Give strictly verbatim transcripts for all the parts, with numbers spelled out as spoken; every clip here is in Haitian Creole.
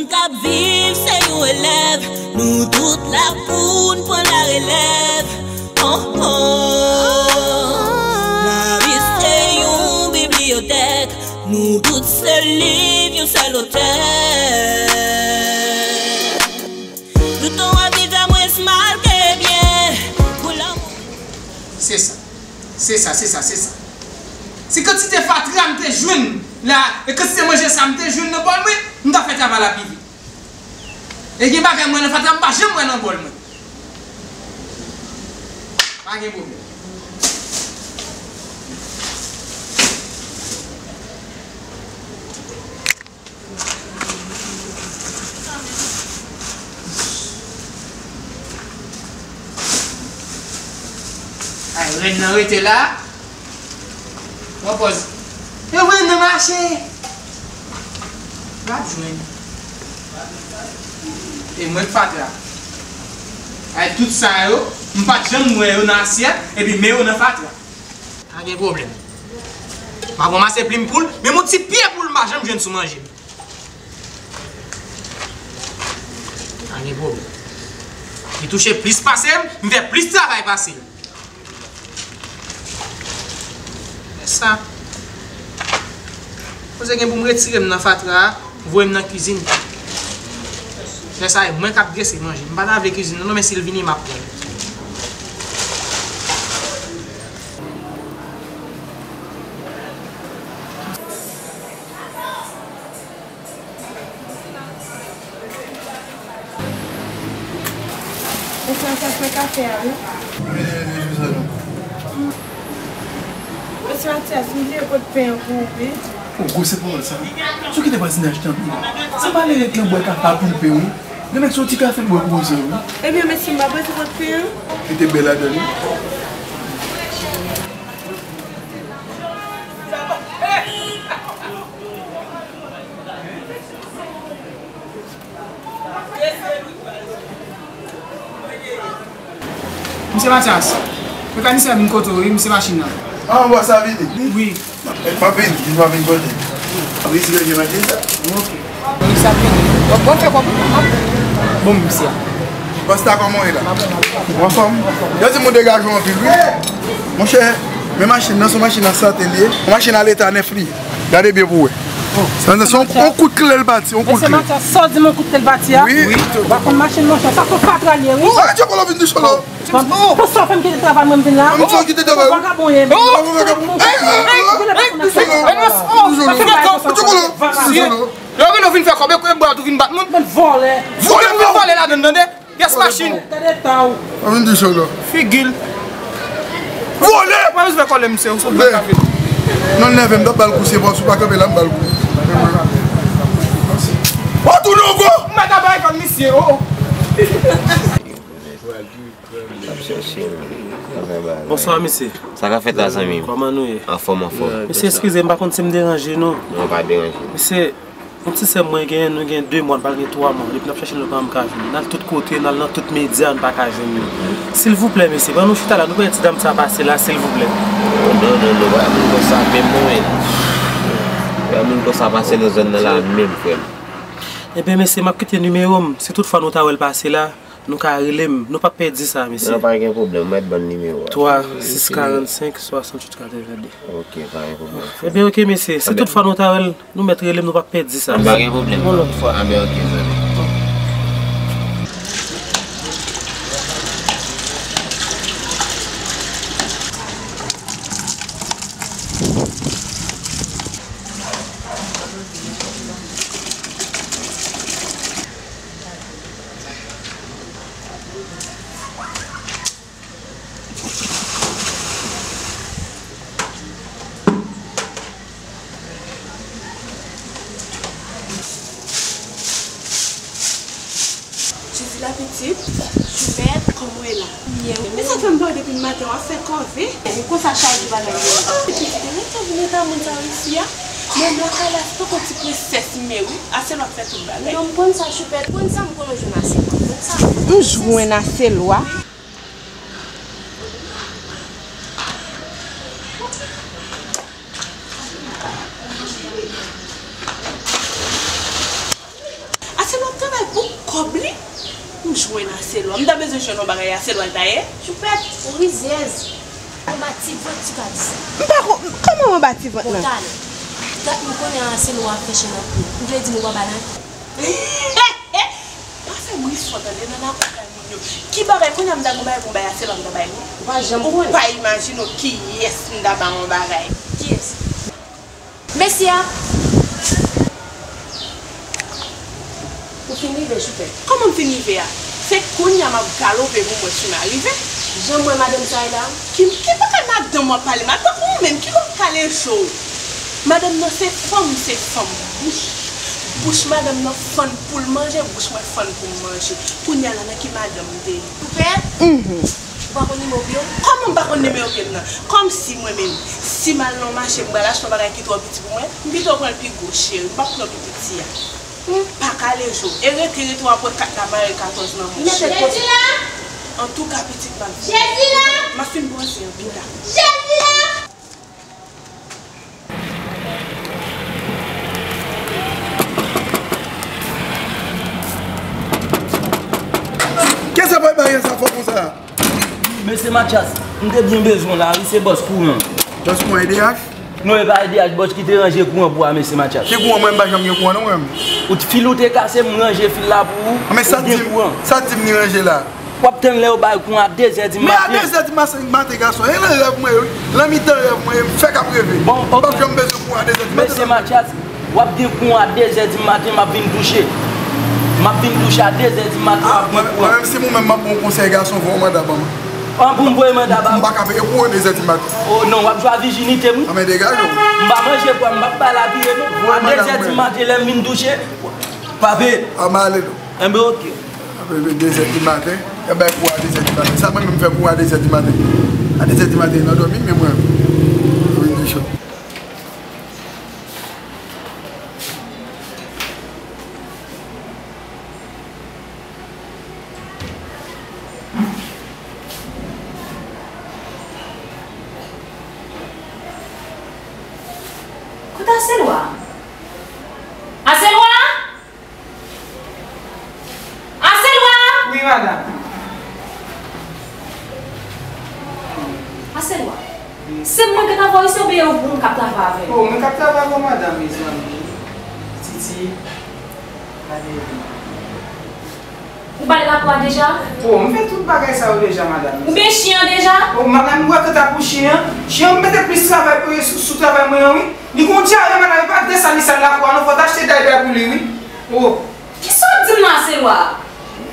Moun k ap viv se yon elèv, nou tout la pou n pran larelèv. Oh, oh. Lavi se yon bibliyotèk, nou tout se liv yon sèl otè. Tout tan w ap viv la mwens mal ke byen, pou lanmou. Se sa. Se sa, se sa, se sa. Si kantite fatra m te jwenn la, e kantite manje sa m te jwenn nan bòl mwen, m ta fè travay la pi vit. E gen bagay m wè nan fatra, m pa janm wè nan bòl mwen. Pa gen pwoblèm. Ay, rèn nan rete la. Pran pòz. E rèn nan mache. W ap jwenn. E mwen k fatra. Ay, tout sa yo, m pa t janm wè yo nan asyèt, epi men yo nan fatra. Pa gen pwoblèm. M ap ranmase plim poul, menm yon ti pye poul m pa janm jwenn sou manje m. Pa gen pwoblèm. Li touche plis pase m, m fè plis travay pase l. Fè sa. Poze gen pou m retire m nan fatra a, voye m nan kizin. Lè sa a, e mwen k ap drese manje. M pa ta vle kizin nan non, men si l vini, m ap pran l. Mesye, an fè fè kafe a, wi. Mesye Matyas, m bliye pot pen an pou ou, wi. O, gwosè pawòl sa. Si w kite vwazinaj tanpri. Sa pa lè nèg lan bwè kafe a pou l pen, wi. Gen nèg se yon ti kafe l bwè pou wouzen, wi. Ebyen, mesye, m pa bezwen pot pen an. Li te bèl ladan l, wi. Misye Matyas, mekanisyen vin kote w, wi, misye machin nan. Ah, anba sa vini? Wi. M ap vin, m ap vin kote. M ap retire gen machin sa. Ok. Misye ap vini. Bon, bon, fè kòb. Bon, misye. Pasta, kòman w ye la? Ou anfòm? Yo di m ou degaje w anpil, wi. Monchè, men machin nan, se yon machin nan sante l ye. Yon machin a leta nèf li. Gade byen pou w wè. Sa, se yon, yon kout kle l pati, yon kout kle. Mesye Matyas, sa w di m yon kout kle l pati a? Wi. Ou pa konn machin, monchè, sa se yon fatra l ye, wi. Ou wè, Djokolo vin di Cholo. Pou sa w fè m kite travay mwen, m vin la. Pou sa w kite travay ou? Vagabon ye. Vagabon. Lè w vin fè kòb, e bwa tou vin bat moun. Vòlè. Vòlè, vin vòlè ladann, tande? Pyès machin. Gade eta w. Mwen vin di Cholo. Figi l. Vòlè! Mwen bezwen kòlè misye, ou sot bwè kafe. Non, l nève m, m t ap ba l kou, se pa, si w pa kanpe la, m ba l kou. Ou tounen ankò? M pa ta bay kòb misye, o, o. Bonswa, mesye. Sa k ap fèt la, zanmi m? Kòman nou ye? Anfòm, anfòm. Mesye, eskize m, m pa konn si m deranje nou. Non, pa deranje. Mesye, yon ti sè mwen genyen, nou gen de mwa, n pral gen twa mwa. Depi n ap chèche l, nou pa janm ka jwenn li. N al tout kote, n al nan tout medya, n pa ka jwenn li. Silvouplè, mesye, ban nou chita la, nou pa wè ti dam sa pase la, silvouplè. Non, non, non, pa moun konsa menm, non, men. Pa moun konsa pase nan zòn nan la menm, frè m. Ebyen, mesye, m ap kite nimewo m. Si toutfwa nou ta wè l pase la, nou ka rele m. Nou p ap pèdi sa, mesye. Non, pa gen pwoblèm. Mèt ban m nimewo a. Twa sis karannsenk swasanntuit katrevenndez. Ok, pa gen pwoblèm. Ebyen, ok, mesye. Si toutfwa nou ta wè l, nou mèt rele m, nou p ap pèdi sa. Pa gen pwoblèm. Yon lòt fwa. Anben, ok, zanmi. Jezi la pitit, Choupèt, kòman w ye la? Byen, wi. Men sa k fè m pa wè w depi maten, w ap fè kòve. Ou konsa chaje bagay yo. Pitit, rete vin eta moun sa yo isi a. Men blan kalas poko ti prensès m ye wi. Ase l w ap fè tout bagay. Non, m konn sa, Choupèt. Konn sa, m konn ou jwenn ase l. Konn sa. M jwenn ase l wa. Ase Obli, m jwenn Aselwa. M ta bezwen jwenn yon bagay Aselwa l ta ye. Choupèt, ou rizyèz. Anba ti vant, ti ka di sa. M pa ko-, kòman anba ti vant nan? Bon, talè. Dat m konnen Aselwa ap fè chen nan kou. Ou vle di m ou pa ba nan? Pa fè bri sò tande nan lakou kay moun yo. Ki bagay, kounye a m ta gon bagay pou m bay Aselwa m ta bay nou? Ou pa janm konnen. Ou pa imajine w kiyès m ta ba yon bagay. Kiyès? Mesye a! Ou fin rive, Choupèt. Kòman m fin rive a? Se kounye a m ap galope pou m wè si m a rive. Jan m wè madanm sa ye la. Ki, ki bagay madanm w ap pale? Madanm ou menm, ki lè w kale je w? Madanm nan se fanm, se fanm. Bouch, bouch madanm nan fann pou l manje, bouch mwen fann pou m manje. Kounye a la, nan ki madanm m te ye? Choupèt? Mhm. Ou pa konn nimewo pye w? Kòman m pa konn nimewo pye m nan? Kòmsi mwen menm, si m al nan mache, m pral achte yon bagay ki twò piti pou mwen, m pito pran l pi gwo, cheri, m p ap pran pi piti a. M pa kale je w. E rete, rete, w ap wè kat la mare katòz nan mouch. Antouka, pitit, m ap vini. M ap fin bwase an pita. Kisa fè bagay sa fò konsa? Mesye Matyas, m te byen bezwen w la wi, se bòs kouran. Bòs kouran E D H? Non, e pa E D H, bòs ki te ranje kouran pou a, mesye Matyas. Ki kouran? Mwen, m pa janm gen kouran non, mwen. Ou t-, fil ou te kase, m ranje fil la pou ou. Ou gen kouran. Sa di m li ranje la? W ap tann lè yo bay kouran a de zè di maten. Men a de zè di maten, maten, gason, e nan rèv mwen ye wi. Nan mitan rèv mwen ye, m fèk ap reve. Bon, ok. M p ap janm bezwen kouran a de zè di maten. Mesye Matyas, w ap gen kouran a de zè di maten, m ap vin touche. M ap vin touche a de zè di maten, w ap gen kouran. Mwen menm, si mwen menm m ap ba w konsèy, gason, voye yon manda ban mwen. An, pou m voye manda ba ou? M pa ka peye kouran de zè di maten. O non, w ap jwe a vijinite m wi. An, men degaje w. M pa manje pwa, m p ap bay lapiye non. A de zè di maten, lè m vin touche, pa peye. An, m ale non. Enben, ok. Apre de zè di maten, yo bay kou a de zè di maten. Sa mwen menm fè kou a de zè di maten? A de zè di maten, nan dòmi, men mwen, mwen di cho. Kote Aselwa? Aselwa! Aselwa! Wi, madanm. Aselwa. Wi. Se mwen k ap travay isi oubyen ou k ap travay avè m? O, mwen k ap travay avè w, madanm, mezanmi. Titi, gade li. Ou bale lakou a deja? O, m fè tout bagay sa yo deja, madanm. Ou benyen chen an deja? O, madanm, ou wè kanta pou chen an? Chen an, m mete plis travay pou li sou, sou travay mwen an, wi. Li gon dyare, madanm, li pa t gen sal, li sal lakou a, non, fò w t achte daypè pou li, wi. O. Kisa w ap di m nan, Aselwa?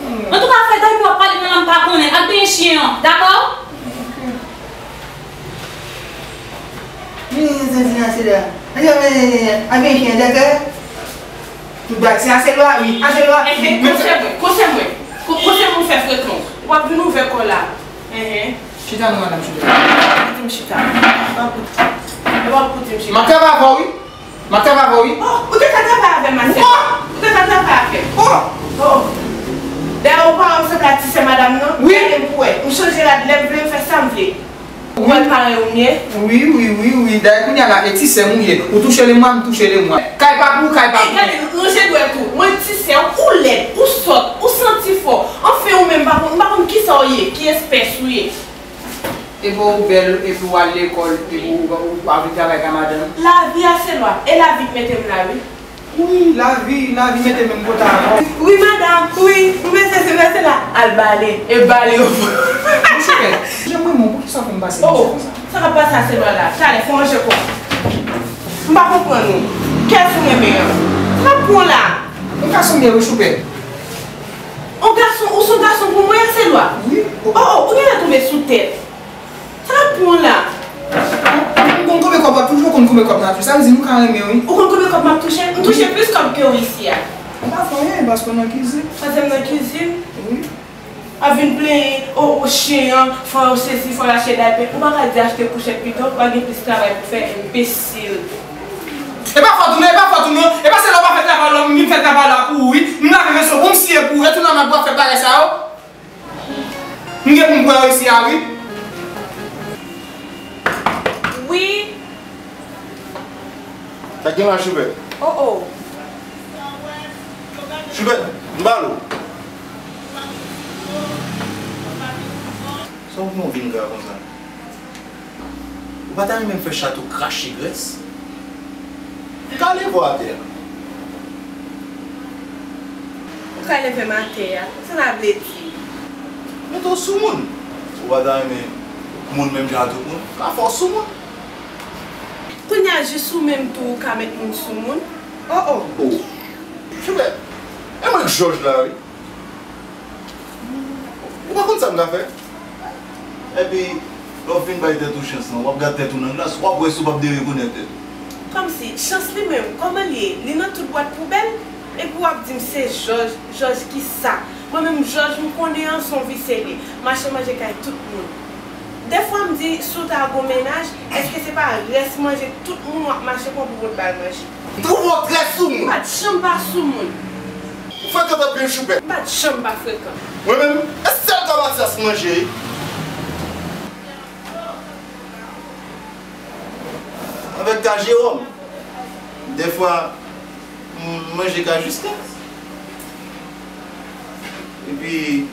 Hmm. Antouka, afè daypè w ap pale nan la, m pa konnen. Al benyen chen an, dakò? Men, zanmi Aselwa. Al benyen chen an, dakò? Tout bagay, se Aselwa, wi. Aselwa. Enhen, konsèy mwen, konsèy mwen. Ko-, konsèy mwen fè frekan. W ap vin ouvè kò w la. Enhen. Chita non, madanm, chita. Koute m chita. W ap koute, w ap koute m chita. M ap travay avè w, wi. M ap travay avè w, wi. O, ou te ka travay avè m, Aselwa. O! Ou te ka travay avè m. O! O! Dayè, ou pa wè m sanble a ti sè madanm nan? Wi. Gade m pou wè. M chanje rad lè m vle, m fè sa m vle. Ou wè l parèy ou m ye? Wi, wi, wi, wi. Dayè, kounye a la, e ti sè m ou ye. Ou touche lemwa, m touche lemwa. Kay pa pou ou, kay pa pou mwen. Ey, gade, ranje dwèt ou. Mwen ti sè w, ou lèd, ou sòt, ou santi fò. Anfen, ou menm, m pa konn, m pa konn kisa w ye, ki espès ou ye. Epi w bèl, epi w al lekòl, epi w, w, w pa vin travay kay madanm. Lavi a se lwa, e lavi k mete m la, wi. Wi, lavi, lavi mete m menm kote avè w. Wi, madanm, wi, m bezwen se vèse la. Al bale, e bale yo. Mwen chokè. Jan mwen, mwen, poukisa w fè m pase misye konsa? Sa k ap pase a se lwa la. Talè, fò ranje kò. M pa konprann ou. Kiyès ou renmen an? Sa k ap pran w la? Yon gason m ye wi, Choupè. Yon gason, ou se yon gason pou mwen, a se lwa? Wi. O, o, ou genlè tonbe sou tèt. Sa k ap pran w la? M konn konbyen kòb w ap touche, ou konn konbyen kòb m ap touche. Sa vle di nou ka renmen wi. Ou konn konbyen kòb m ap touche? M touche plis kòb ke w isi a. M pa fè anyen, paske w nan kizin. Paske m nan kizin? Wi. Ap vin plenyen, o, o, chen an, fò yo sezi, fò yo achte daypè. Ou pa ka di achte kouchèt pito, w a gen plis travay pou fè, enbesil. E pa fòt ou non, e pa fòt ou non. E pa se lè w pa fè travay la, m vin fè travay la pou ou wi. M lave veso pou m siye pou ou, e tou nan mat w ap fè bagay sa yo. M gen pou m pran yo isi a wi. Wi. Sa k gen la, Choupè? O, o. Choupè, m pale w. Sa w pran w vin gra konsa? Ou pa ta renmen m fè chat ou krache grès? M ka leve w atè a. Ou ka leve m atè a? Sa sa vle di? Mete w sou moun. Ou pa ta renmen moun menm jan a tout moun? M ka fè w sou moun. Kounye a, jis ou menm tou ou ka met moun sou moun? Oh, oh. Oh. Choubè, e mwen k jòj la, wi. Ou pa konn sa m ka fè? Epi, lè w fin bay tèt ou chans lan, w ap gad tèt ou nan glas, w ap wè si w p ap derekonèt tèt ou. Kòmsi, chans li menm, kòman l ye? Li nan tout bwat poubèl? Epi w ap di m se jòj, jòj kisa? Mwen menm jòj m konnen an se yon visye li. Mache manje kay tout moun. Dèfwa m di si w ta gon mennaj, èske se pa rès manje tout moun w ap mache pran pou w pot ba l manje? M twouve w trè sou moun. M pa t janm pa sou moun. Ou frekan anpil, Choubè. M pa t janm pa frekan. Mwen menm, e sèl ka Matyas manje. Avèk ka Jewòm, dèfwa, m manje ka Jisten. Epi,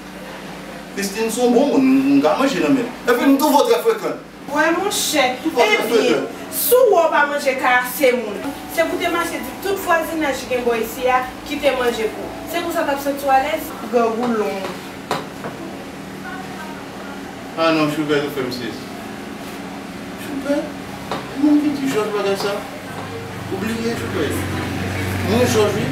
Christine se yon bon moun, m ka manje nan men l. Epi, m twouve w trè frekan. Wè monchè, ebyen, si w wè w pa manje kay ase moun, se pou w te mache di tout vwazinaj ki gen bò isi a kite manje pou w. Se konsa w t ap santi w alèz? Grangoulon. Ah non, Choubè, ou fè m sezi. Choubè? Moun ki di Jòj bagay sa? Ou bliye Choubè? Mwen Jòj, wi.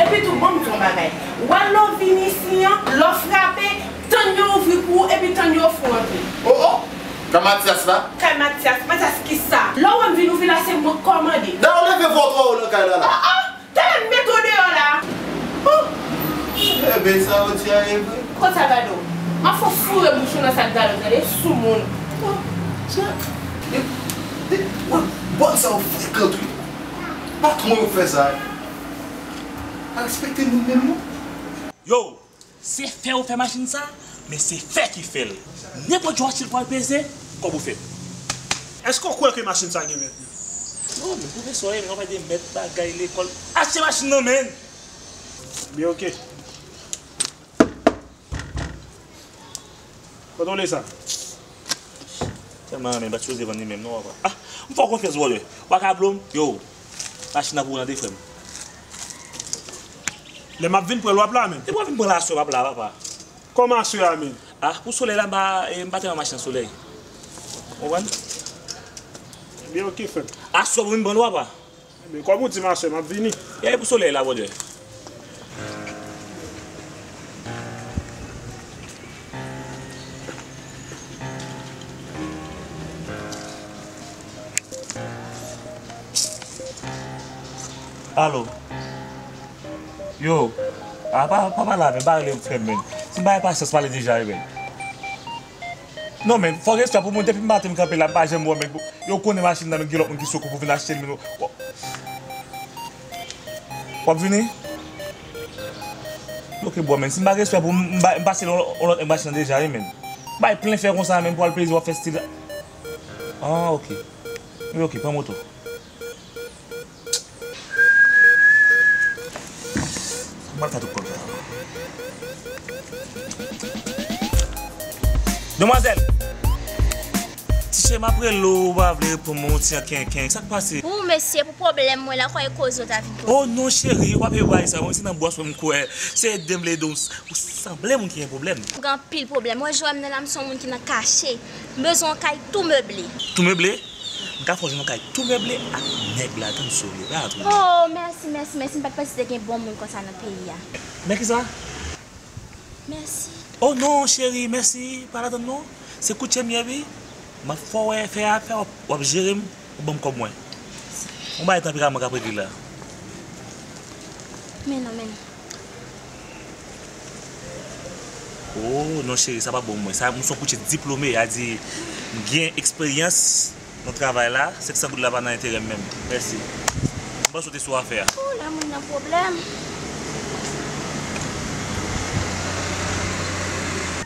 Epi tou, ban m di w yon bagay. Wè lè w vin isi an, lè w frape, tann yo ouvri pou ou epi tann yo fè w antre. Oh, oh! Kay Matyas la? Kay Matyas? Matyas kisa? Lè w wè m vin ouvri la, se mwen k kòmande. Dayè, w leve vwa w twò wo nan kay la, la. Ah, ah! Talè m mete w deyò la. Oh! Enben, sa w di a e vre. Konsa gade w. M ap fè w foure bouch ou nan sak gade w, tande, sou moun. Oh, sa, e, e, wè, bòn sa w frekan tou. Patwon yo fè sa. Pa respekte moun menm non. Yo! Se fè ou fè machin sa, men se fè ki fè l. Nenpòt jan w achte l pou al peze, kòb ou fèt. Èske w kwè ke machin sa gen mèt li? Non, men pwofesè w ye, men w pale de mèt bagay lekòl. Achte machin nan men! Byen, oke. Kontwole sa. Tèlman renmen, m pa t sipoze vann li menm non, papa. Ah, m fè w konfyans, vòlè. W pa ka blo m? Yo, machin nan pou ou tande, frè m. Lè m ap vin pran l, w ap la menm? Depi w ap vin pran l aswè, w ap la, papa. Kòman aswè a menm? Ah, pou solèy la, m pa, eh, m pa tèlman mache nan solèy. Ou konprann? Byen, oke, frè m. Aswè pou vin pran l, papa. Men kòm ou di m aswè, m ap vini. E pou solèy la, brother. Alo. Yo. A, pa, pa pale avè m, pa rele m frè m, menn. Si m pa gen pasyans, pale deja, wi, menn. Non, men, fò respè pou moun. Depi maten m kanpe la, m pa janm wè w, men yo konnen machin nan, men gen lòt moun ki sou kou pou vin achte l, men w, w ap vini? Ok, bro, men si m pa gen respè pou m, m ba-, m pase yon, yon lòt nèg machin nan deja, wi, men. Bay plen fè konsa, men, pou al peze, w ap fè stil. Ah, ok. Wi, ok, pran moto. Sa m pral fè tout kòb sa? Demwazèl! Ti cheri, m ap rele w, ou pa vle reponn mwen, yon ti an kenken. Sa k pase? Ou, mesye, pou pwoblèm mwen la, kote koze w ta vin poze? Oh non, cheri, ou pa peye bagay sa. Mwen, se nan bwòs mwen m kwè. Se ede m, ede w. Ou sanble moun ki gen pwoblèm. M gen anpil pwoblèm. Wè, jan w wè m nan la, m se yon moun ki nan kache. M bezwen yon kay tou meble. Tou meble? M ka fè w jwenn yon kay tou meble ak nèg ladan l, sou vre. Pa twouble. Oh, mèsi, mèsi, mèsi. M pa t panse te gen bon moun konsa nan peyi a. Men kisa? Mèsi. Oh non, cheri, mèsi. Pa ladann non. Se koutje m ye, wi. M ap fè w wè fè a fè, w ap, w ap jere m, w ap ban m kòb mwen. Yon bagay tanperaman k ap regle la. Men non, men non. Oh, non, cheri, sa pa bon pou mwen. Sa, m se yon koutje diplome, a di, m gen eksperyans nan travay la, senk san goud la pa nan enterè m menm. Mèsi. M panse w te sou afè a. Oh, lè moun nan pwoblèm.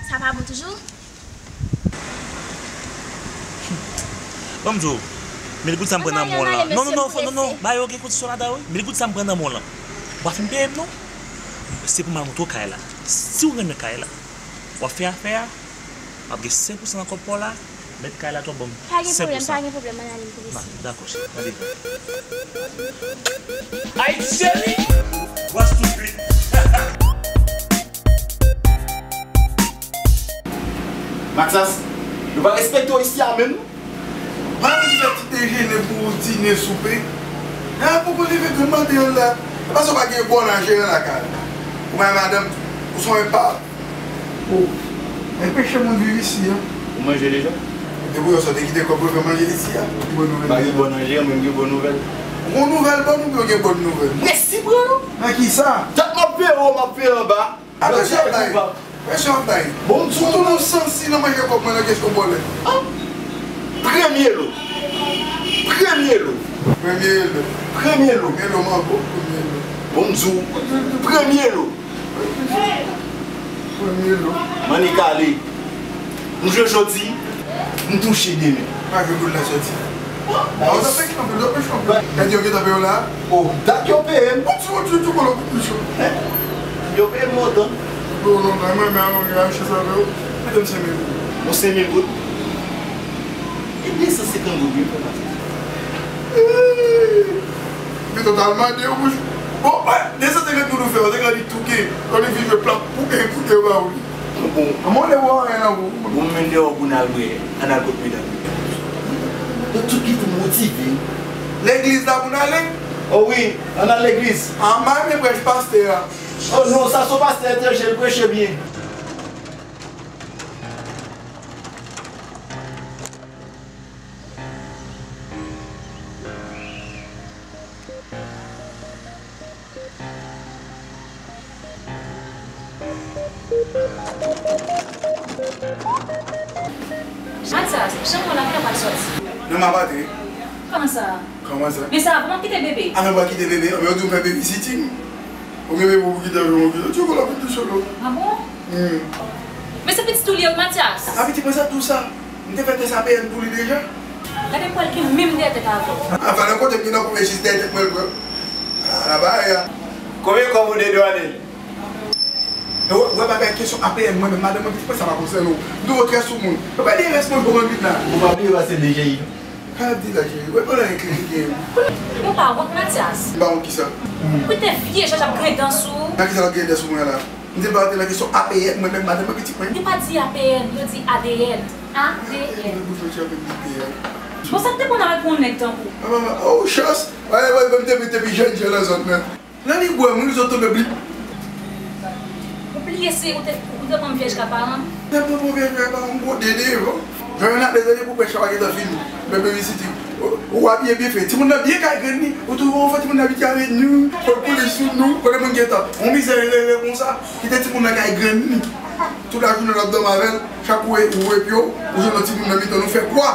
Sa pa bon toujou? Ban m di w, mil goud sa m pran nan men w lan. Non, non, non, non, non, ba yo gen kondisyon ladan, wi. Mil goud sa m pran nan men w lan. Ou pa fin peye m, non. Se pou m al montre w kay la. Si w renmen kay la, w ap fè afè a, w ap gen senk pousan nan kòb pa w la, mèt kay la tou ap ban m senk pousan. Pa gen pwoblèm, pa gen pwoblèm, m al ale m pou isit. Dakò, cheri, n ale. Ayiti cheri! What's stupid? Mathias, yo pa respekte w isi a menm. Mari ki fè ti dejene pou dine, soupe. Lè a poko leve, grann maten an la. E paske w pa gen bon nan jeran lakay la. Ou pa madanm, ou se yon enpa. O, enpeche moun viv isi a. Ou manje deja? Depi yon sòti kite kòb pou fè manje isi a. Ki bon nouvèl? Pa gen bon nan jeran, mwen gen bon nouvèl. Bon nouvèl, bon nouvèl, gen bon nouvèl. Mèsi, bro. Nan ki sa? Tank m ap peye wo, m ap peye anba. Attention, Ablaye. Presyon, Ablaye. Bon, sou tou nou sansi nan manje kòb mwen nan kesyon bòlè. Premye lo. Premye lo. Premye lo. Premye lo. Premye lo, mango. Premye lo. Bon, sou. Premye lo. Premye lo. Mani kale. M jwe jodi, m touche demen. Pa gen goud la soti. Ba, ou t ap fè kanpe, ou t ap fè kanpe. Gade yo gentan peye w la. O, dat yo peye m. Ou ti, ou ti, ou ti kolo pou plis yo. Yo peye m lontan. Yo lontan, mwen, men, mwen, mwen, chans avè w. Mete m senk mil goud. Yon senk mil goud? E de san senkant goud, wi, frè Mathias. Eee, men totalman de yo, bouch. Bon, wè, de san senkant goud ou fè, ou te ka di touke. Lè w vin jwe plap, pou e, pou e, ba, wi. Bon. Anmwey, ou wè anyen nan ou. Bon, men deyò pou n al bwè, ann al kot medam yo. Yo tout gentan motive. Legliz la pou n ale? O wi, ann al legliz. A, m a renmen prèch pastè a. O non, sa se yon pastè etranje, l preche byen. Mathias, janm wè l ap kapab sòti. Non, m ap antre. Kòman sa? Kòman sa? Men sa, kòman kite bebe? A, men mwen kite bebe. Anben, yo di m fè babysitting. Ou gen bebe pou kite avè mwen, kite. Ti kòlò pou tou solo. A bon? Hmm. Men se pitit ou li ye, Mathias. A, pitit mwen sa tou sa. M te fè tès A P N pou li deja. Gade pwèl ki menm dèyè tèt avè w. A, valè kote m gen nan kouve jis dèyè tèt mwen l pran. A, la bagay la. Konbyen kòb ou de dwanye l? E wè, wè bagay kesyon A P N mwen menm, madanm mwen, pitit mwen sa pa konsène w. M twò trè sou moun. Yo pa de rès mwen pou mwen vin la. Ou pa bliye pase de J I. Pa di la, cheri. Wè, pandan enklike gen. Ou pa wont, Mathias? M pa wont kisa? Pou te vye jòj ap griyen dan sou ou. Nan kisa l ap griyen dan sou mwen la? M te pa te nan kesyon A P N, mwen menm, madanm mwen, pitit mwen. Yo pa di A P N, yo di A D N. A D N. Mwen bouch mwen chape di P N. Bon, sa k te konn al pou yon nèg tankou? A, manman, oh, chans! Wè, wè, mwen te, te pi jèn, jèn nan zòn nan. Lè li bwè moun, li sot tonbe blip. Ou bliye se ou te, ou te pran m vyèj ka paran m? Te pran m vyèj ka paran m, gwo dede yo. Jan yo n ap bezwen pou pèch la pa gentan fini. Men babysitting. Ou, ou abiye byen fè. Timoun nan byen kay grenn li. Ou twouve yon fwa timoun nan abitye avè nou. Fò l koule sou nou. Kote moun gentan. Yon mizè rele konsa. Kite timoun nan kay grenn li. Tout lajounen w ap dòmi avè l. Chak ou e, ou e pye w, ou jwenn yon timoun nan mitan nou fè kwa.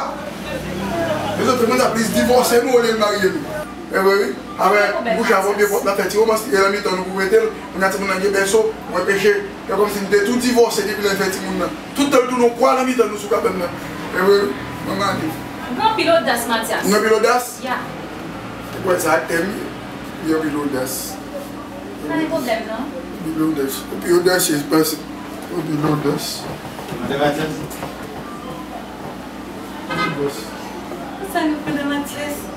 Lezòt moun sa plis divòse nou olye l marye nou. E vre wi. Apre, bouch la pwòp, pwòp, l ap fè ti romans, li nan mitan nou pou mete l. Kounye a timoun nan gen bèso, mwen peche. Fè kòmsi m te tou divòse depi lè l fè timoun nan. Tout tan l tounen yon kwa nan mitan nou sou kabann nan. E vre wi. Mwen mande. Ou gen anpil odas, Mathias. Ou gen anpil odas? Ya. Ou kwè sa ak tèm li? Li gen anpil odas. Pa gen pwoblèm, non. Anpil odas. Ou pi odasyez pase. Ou pi odas. Madan Mathias. Bòs. Sa nou pran nan Mathias?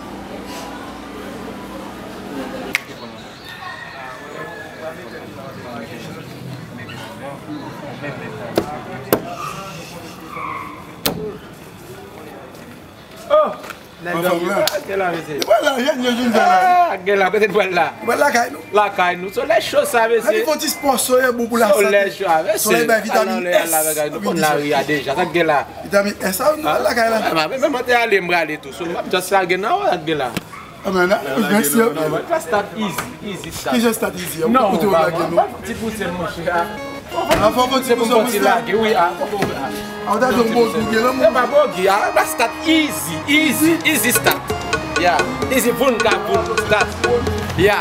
Oh! Nèg yo, anfòm la. Gèla, mesye. Li pral la, jèn, jèn, jèn, jèn la. Ah, gèla, kote n pral la? Li pral lakay nou. Lakay nou. Solèy cho sa, mesye. Ann fè yon ti spò, solèy bon pou lasante. Solèy cho a, mesye. Solèy bay vitamin S. Ou konn lari a deja. Sa k gen la? Vitamin S, sa, nou pral lakay la. Ah, men, men, mwen te ale, m prale tou. So, m ap just lage nan ou, sa k gen la? Ah, men, nan, mèsi anpil. Non, mwen pa start easy, easy start. Ki jan start easy a? Ou kote w lage nou? Ti pouse, monchè. Ah, fò fò ti pouse, monchè. Lage, wi, ah, fò fò. Ah, ou ta di yon bògì, ou gen lanmou. E pa bògì, ah, pa start easy, easy, easy start. Yeah, easy, voun ka voun, start. Yeah.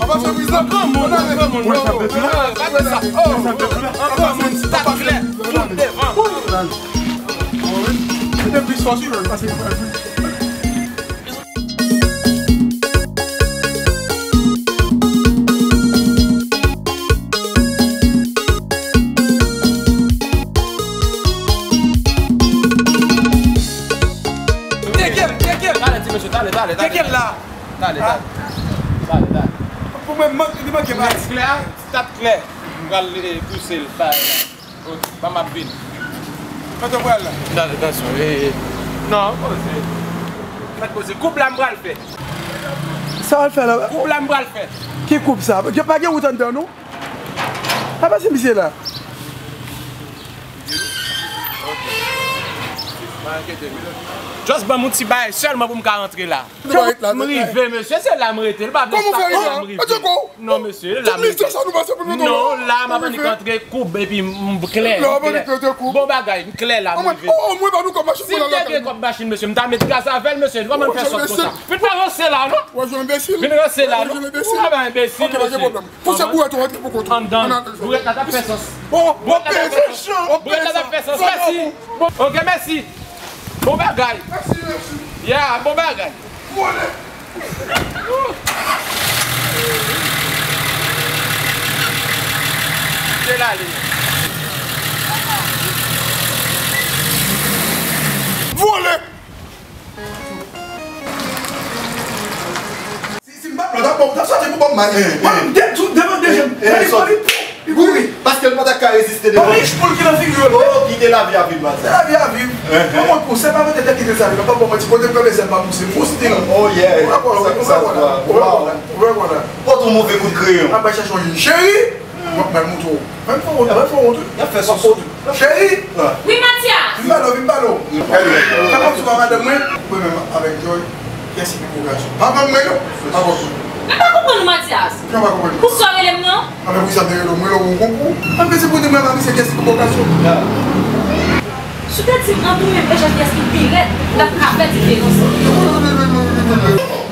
Papa se prizon. Granmoun, granmoun, non. Pa fè sa. Oh, granmoun, stat klè. Tout devan. Mete plis fòs, wi, pase. Teke l, teke l. Tale, ti mesye, tale, tale, tale. Teke l la. Tale, tale. Tale, tale. Pou mwen, mank, li manke pati. Klè, stat klè. M pral, eh, pouse l, sa, la. Ok, ban m ap vin. Kote w pral la? Tande, tansyon. E, e. Non, poze. Mèt poze. Koup la m pral fè. Sa w al fè la? Koup la m pral fè. Ki koup sa? Gen, pa gen wout anndan, non? Pa pase misye la. Just ban m yon ti bagay sèlman pou m ka rantre la. Fòk m rive, mesye, se la m rete. Li pa vle sa, la m rive. Non, mesye, la m rive. Non, la m ap annik antre koub epi m klè, m klè. Bon bagay, m klè la, m rive. Si m te gen kòb machin, mesye, m ta met gaz avè l, mesye. Kòman l fè sòt konsa? Vin pa ranse la, non. Vin ranse la, non. Ou pa enbesil, mesye. Pouse bourèt ou rantre pou kont ou. Anndan. Bourèt la t ap fè sans. Bon, bourèt la t ap fè sans. Mèsi. Ok, mèsi. Bon bagay. Mèsi, mèsi. Ya, bon bagay. Vole. Se la li. Vole. Si, si m pa pran, ta bon, ta soti pou Bob Marley. Mwen, m te tou devan dezyèm. Mwen, li pran li tou. Li kouri. Paske l pa ta ka reziste devan. Mwen, li poul ki nan figi yo. Oh, kite lavi a viv, Matya. Se lavi a viv. Mwen, mwen pouse, pa mete tèt kite sa, li pa bon, mwen ti kote m kanpe, sèl pa pouse. Pouse, ti non. Oh, yeah. Ou wè, ou wè, ou wè, ou wè, ou wè, ou wè, ou wè. Pote yon move kout kreyon. Ap bay chèche yon cheri. Mwen, mwen montre w. Mwen fè wont, mwen fè wont, wi. Y ap fè sòs. Cheri! Wi, Matyas! Vin pale w, vin pale w. Fè kòmsi w pa madanm mwen. Mwen menm avèk Joy, kiyès ki pi gwo gason? Pa ban mwen, non. Pa ban mwen. Mwen pa konprann ou, Matyas. Jan w pa konprann? Pou sa w rele m nan? Anben, pou kisa m te rele w? Mwen rele w yon konkou. Anben, se pou di mwen pa misye kiyès ki pi gwo gason. Si w te di m an tou menm, e jan kiyès ki pi rèd, m t ap ka fè diferans.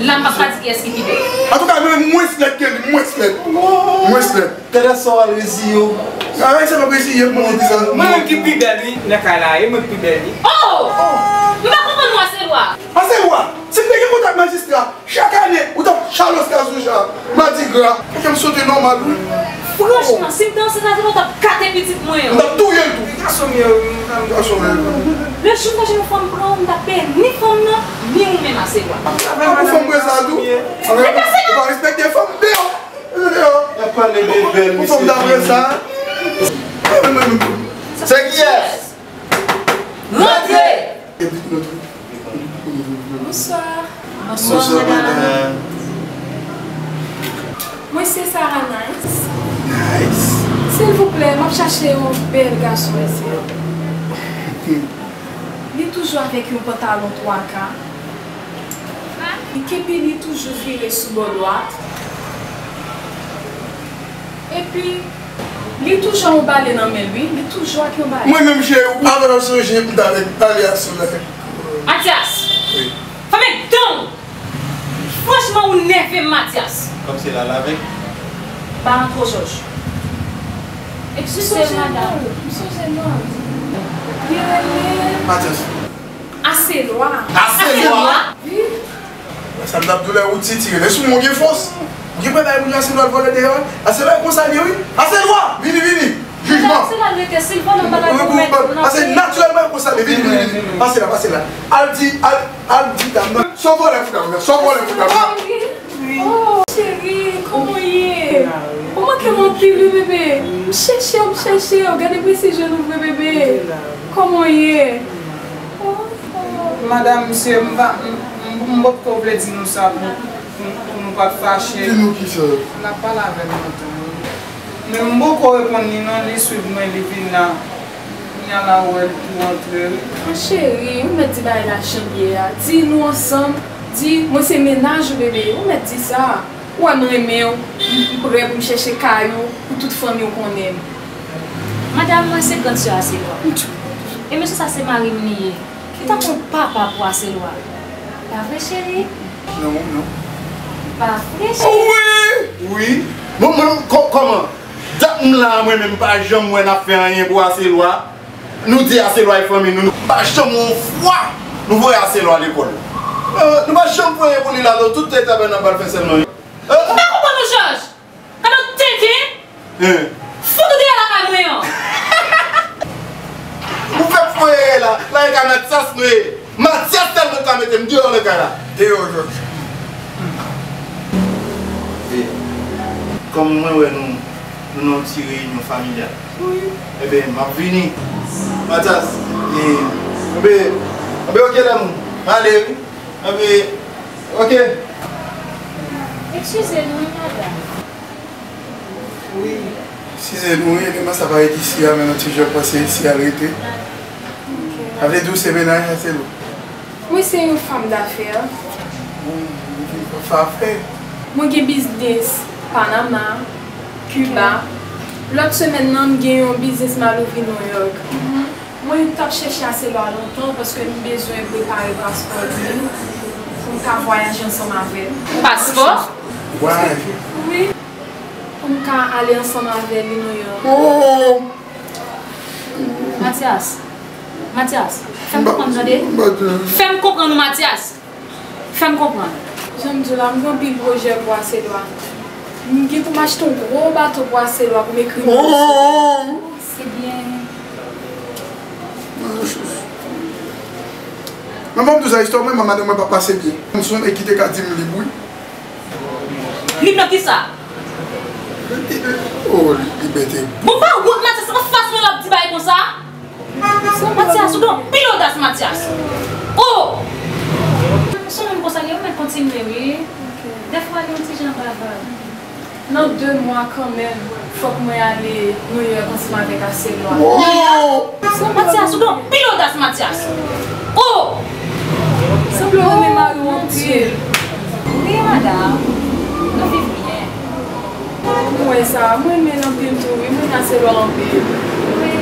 La, m p ap ka di kiyès ki pi bèl. Antouka, mwen mwens lèd ke li, mwens lèd. Mwens lèd. Tèlè sa w al reziye w. Ay, se pa reziye m, mwen di sa. Mwen menm ki pi bèl, wi, nan kay la, e mwen ki pi bèl, wi. Oh! M pa konprann ou, Aselwa. Aselwa, si m te gen kontak majistra, chak ane, ou t ap chal Oscar sou cha, madigra. Fè m sote nòmal, wi. Franchman, si m te ansent avè w, ou t ap kate pitit mwen an. M t ap touye l tou. Gason m ye, wi, m gason m ye. Le jou m ta jwenn yon fanm pran w, m t ap peye ni fanm nan, ni ou menm, Aselwa. Ou fanm mwen sa tou. Ou pa respekte fanm deyò. Y ap pale de bèl, misye fini. Se kiyès? Rantre! Bonswa. Bonswa, madam. Mwen se Sarah Nice. Nice. Silvouplè, m ap chache yon bèl gason isi. Li toujou avèk yon pantalon twa ka. Epi li toujou vire sou bò dwat. Epi, li toujou ak yon bale nan men l, wi. Li toujou ak yon bale. Mwen menm, cheri, ou pa konn ap sonje m t avèk bale a sou lè. Matyas! Wi. Fèmen dan w! Franchman, ou nève m, Matyas. Kòmsi l al avèk? Ba an twò jòj. Ekskize m, madanm. M sonje non. Li rele Matyas. Aselwa. Aselwa? Wi. Sa m t ap di w lè ou titire. Lè sou mwen gen fòs. Ou gen prèv bay moun yo Aselwa l vòlè deyò. Aselwa e konsa l ye, wi. Aselwa! Vini, vini. Jijman. Aselwa l rete silvan nan bagay pou mèt. Paske natirèlman e konsa l ye. Vini, vini, vini. Pase la, pase la. Al di, al, al di dam nan. Sa w vòlè pou dam nan. Sa w vòlè pou dam nan. Oh, cheri, kòman w ye? Ou manke m anpil, wi, bebe. M chèche w, m chèche w. Gade prese je nou vre, bebe. Kòman w ye? Oh, oh. Madanm, mesye, m pa, m, m, m potko vle di nou sa pou, pou, pou nou pa t fache. Di nou kisa? L ap pale avè m lontan, wi. Men m poko reponn li non, li swiv mwen, li vin la. Kounye a la ou wè l pou antre wi. An cheri, ou mèt di bagay la jan l ye a. Di nou ansanm, di mwen se mennaj ou bebe, ou mèt di sa. Ou wè m renmen w, m, m prè pou m chèche kay ou, pou tout fanmi w konnen m. Madanm, mwen se grann sè Aselwa. E mesye sa se mari m li ye. Li tankou yon papa pou Aselwa. Pa vre, cheri? Non, non. Pa vre, cheri? Wi! Wi! Bon, mwen, kò-, kòman? Dat m la, mwen menm, m pa janm wè n ap fè anyen pou Aselwa. Nou di Aselwa e fanmi nou, nou pa janm yon fwa nou voye Aselwa lekòl. Euh, nou pa janm fè anyen pou li la, non, tout tan etèpè n ap ba l fè sèlman. Euh, Ou pa konprann ou, Jòj? Pandan w te gen, hein? Fout ou deyò lakay mwen an. Ou fè foyè la, la e ka Matyas nou ye. Matyas sèlman ka mete m deyò nan kay la. Deyò, Jòj. E, kòm mwen wè nou, nou nan yon ti reyinyon familyal. Wi. Enben, m ap vini. Matyas, e, enben, enben, oke, lanmou. M ale, wi. Enben, oke. Eskize nou, wi, madanm. Wi. Eskize nou, wi, epi mwen sa parèt isi a, men yon ti jan pase isi a l rete. Sa vle di w se mennaj Aselwa? Mwen se yon fanm dafè. Bon, ou vin fè afè. Mwen gen biznis Panama, Kiba. Lòt semèn nan, m gen yon biznis m al ouvri Nouyòk. Mwen t ap chèche Aselwa lontan paske m bezwen prepare paspò li pou m ka vwayaje ansanm avè l. Paspò? Wi. Pou m ka ale ansanm avè li Nouyòk. Oh! Matyas, Matyas, fè m konprann, tande? Fè m konprann ou, Matyas. Fè m konprann. Jan m di w la, m gen anpil pwojè pou Aselwa. M gen pou m achte yon gwo bato pou Aselwa pou m ekri. Oh! Se byen. Men ban m di w sa, istwa mwen, madanm mwen pa pase byen. M sonje ki te ka di m lib, wi. Lib nan kisa? Oh, li, li bete. Bon, pa wont, Matyas, anfas mwen l ap di bagay konsa? Matyas, ou gen anpil odas, Matyas. Oh! Sou moun konsa, li, ou mèt kontinye, wi. Dèfwa, li yon ti jan bavard. Nan de mwa kanmenm, fòk mwen ale Nouyòk ansanm avèk Aselwa. Matyas, ou gen anpil odas, Matyas. Oh! Sanble w renmen mari w anpil. Wi, madanm. Nou viv byen. Mwen sa, mwen renmen l anpil tou, wi, mwen renmen Aselwa anpil. Wi.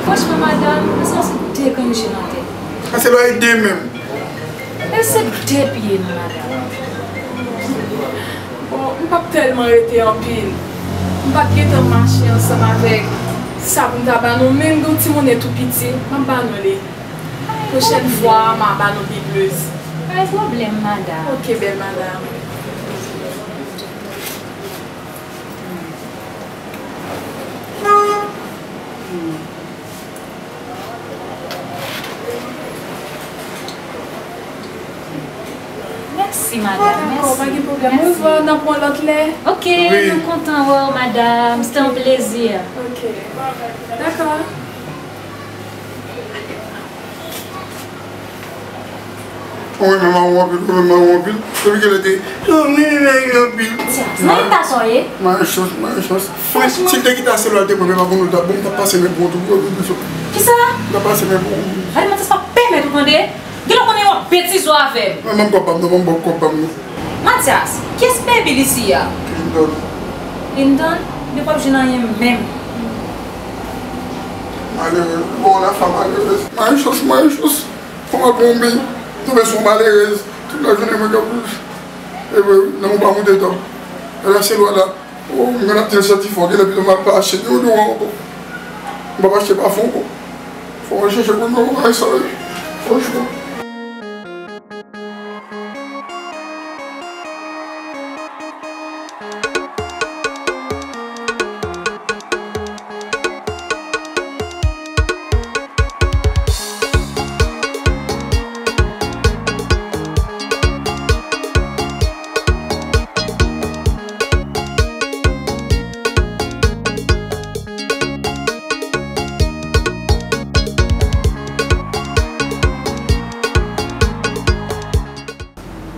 Franchman, madanm, Aselwa se de grenn je nan tèt. Aselwa e de menm. E se de pye, madanm. Bon, m p ap tèlman rete anpil. M pa t gentan mache ansanm avèk sa pou m ta ba nou, men m gen yon ti monnen tou piti, m ap ba nou li. Pwochèn fwa, m a ba nou pi plis. Pa gen pwoblèm, madanm. Oke, bèl madanm. Mèsi, madanm. Dakò, pa gen pwoblèm. Mèsi. Au revoir, n ap wè w lòt lè. Ok, wi, nou kontan wè w, madanm. Se te yon plezi. Ok. Dakò. Ou renmen mari w anpil, ou renmen mari w anpil. Depi kilè te, ou renmen mari w anpil. Matyas, nan eta sa w ye? Mari chans, mari chans. Franchman. Si l te kite Aselwa, l te pran, men pa pou nou, ta bon, m t ap pase men pou ou tou, pou ou, pou ou. Kisa? M t ap pase men pou ou. Ay, Matyas, pa pèmèt ou tande. Genlè w konnen w ap betize w avè m. Mwen menm kòb pa m, non, mwen m ba w kòb pa m, non. Matyas, kiyès baby li si a? Clinton. Clinton? Li p ap jwenn anyen menm. Malerèz. Bon, la femme malerèz. Mari chans, mari chans. Kòman pou yon bèy tonbe sou yon malerèz? Tout lajounen mwen k ap, e, nan yon pa moute tan. E la se lwa la. Oh, m gen ap di l santi fò, genlè pito m al pa achte deodoran ankò. M p ap achte pafon ankò. Fò mwen chèche pou m wè sa ye. Franchman.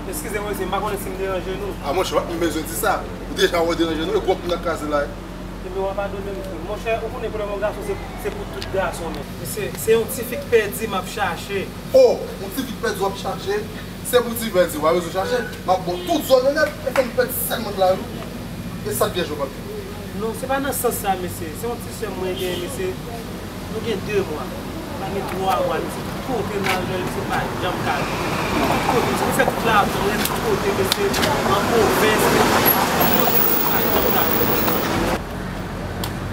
Eskize mwen, mesye, m pa konnen si m deranje nou. A, monchè, w ap bezwen di sa. Ou deja wè w deranje nou, e gwòp nan kaze la. Men w a padone m, frè. Monchè, ou konnen pwoblèm yon gason, se, se pou tout gason, men. Se, se yon ti fi k pèdi m ap chache. Oh, yon ti fi k pèdi w ap chache? Se pou ti pèdi w a bezwen chache. M ap ba w tout zòn yo nèt, e fè m pèdi sèlman lari. E sa k vyèj yo p ap di. Non, se pa nan sans sa, mesye. Se yon ti sè m mwen genyen, mesye. Nou gen de mwa. Pa gen twa mwa, misye. Tout kote n al jwenn li, misye pa janm ka vini. Tout kote, misye fè tout lavi l tout kote, misye, nan pwovens, tout kote, misye pa janm ka vini.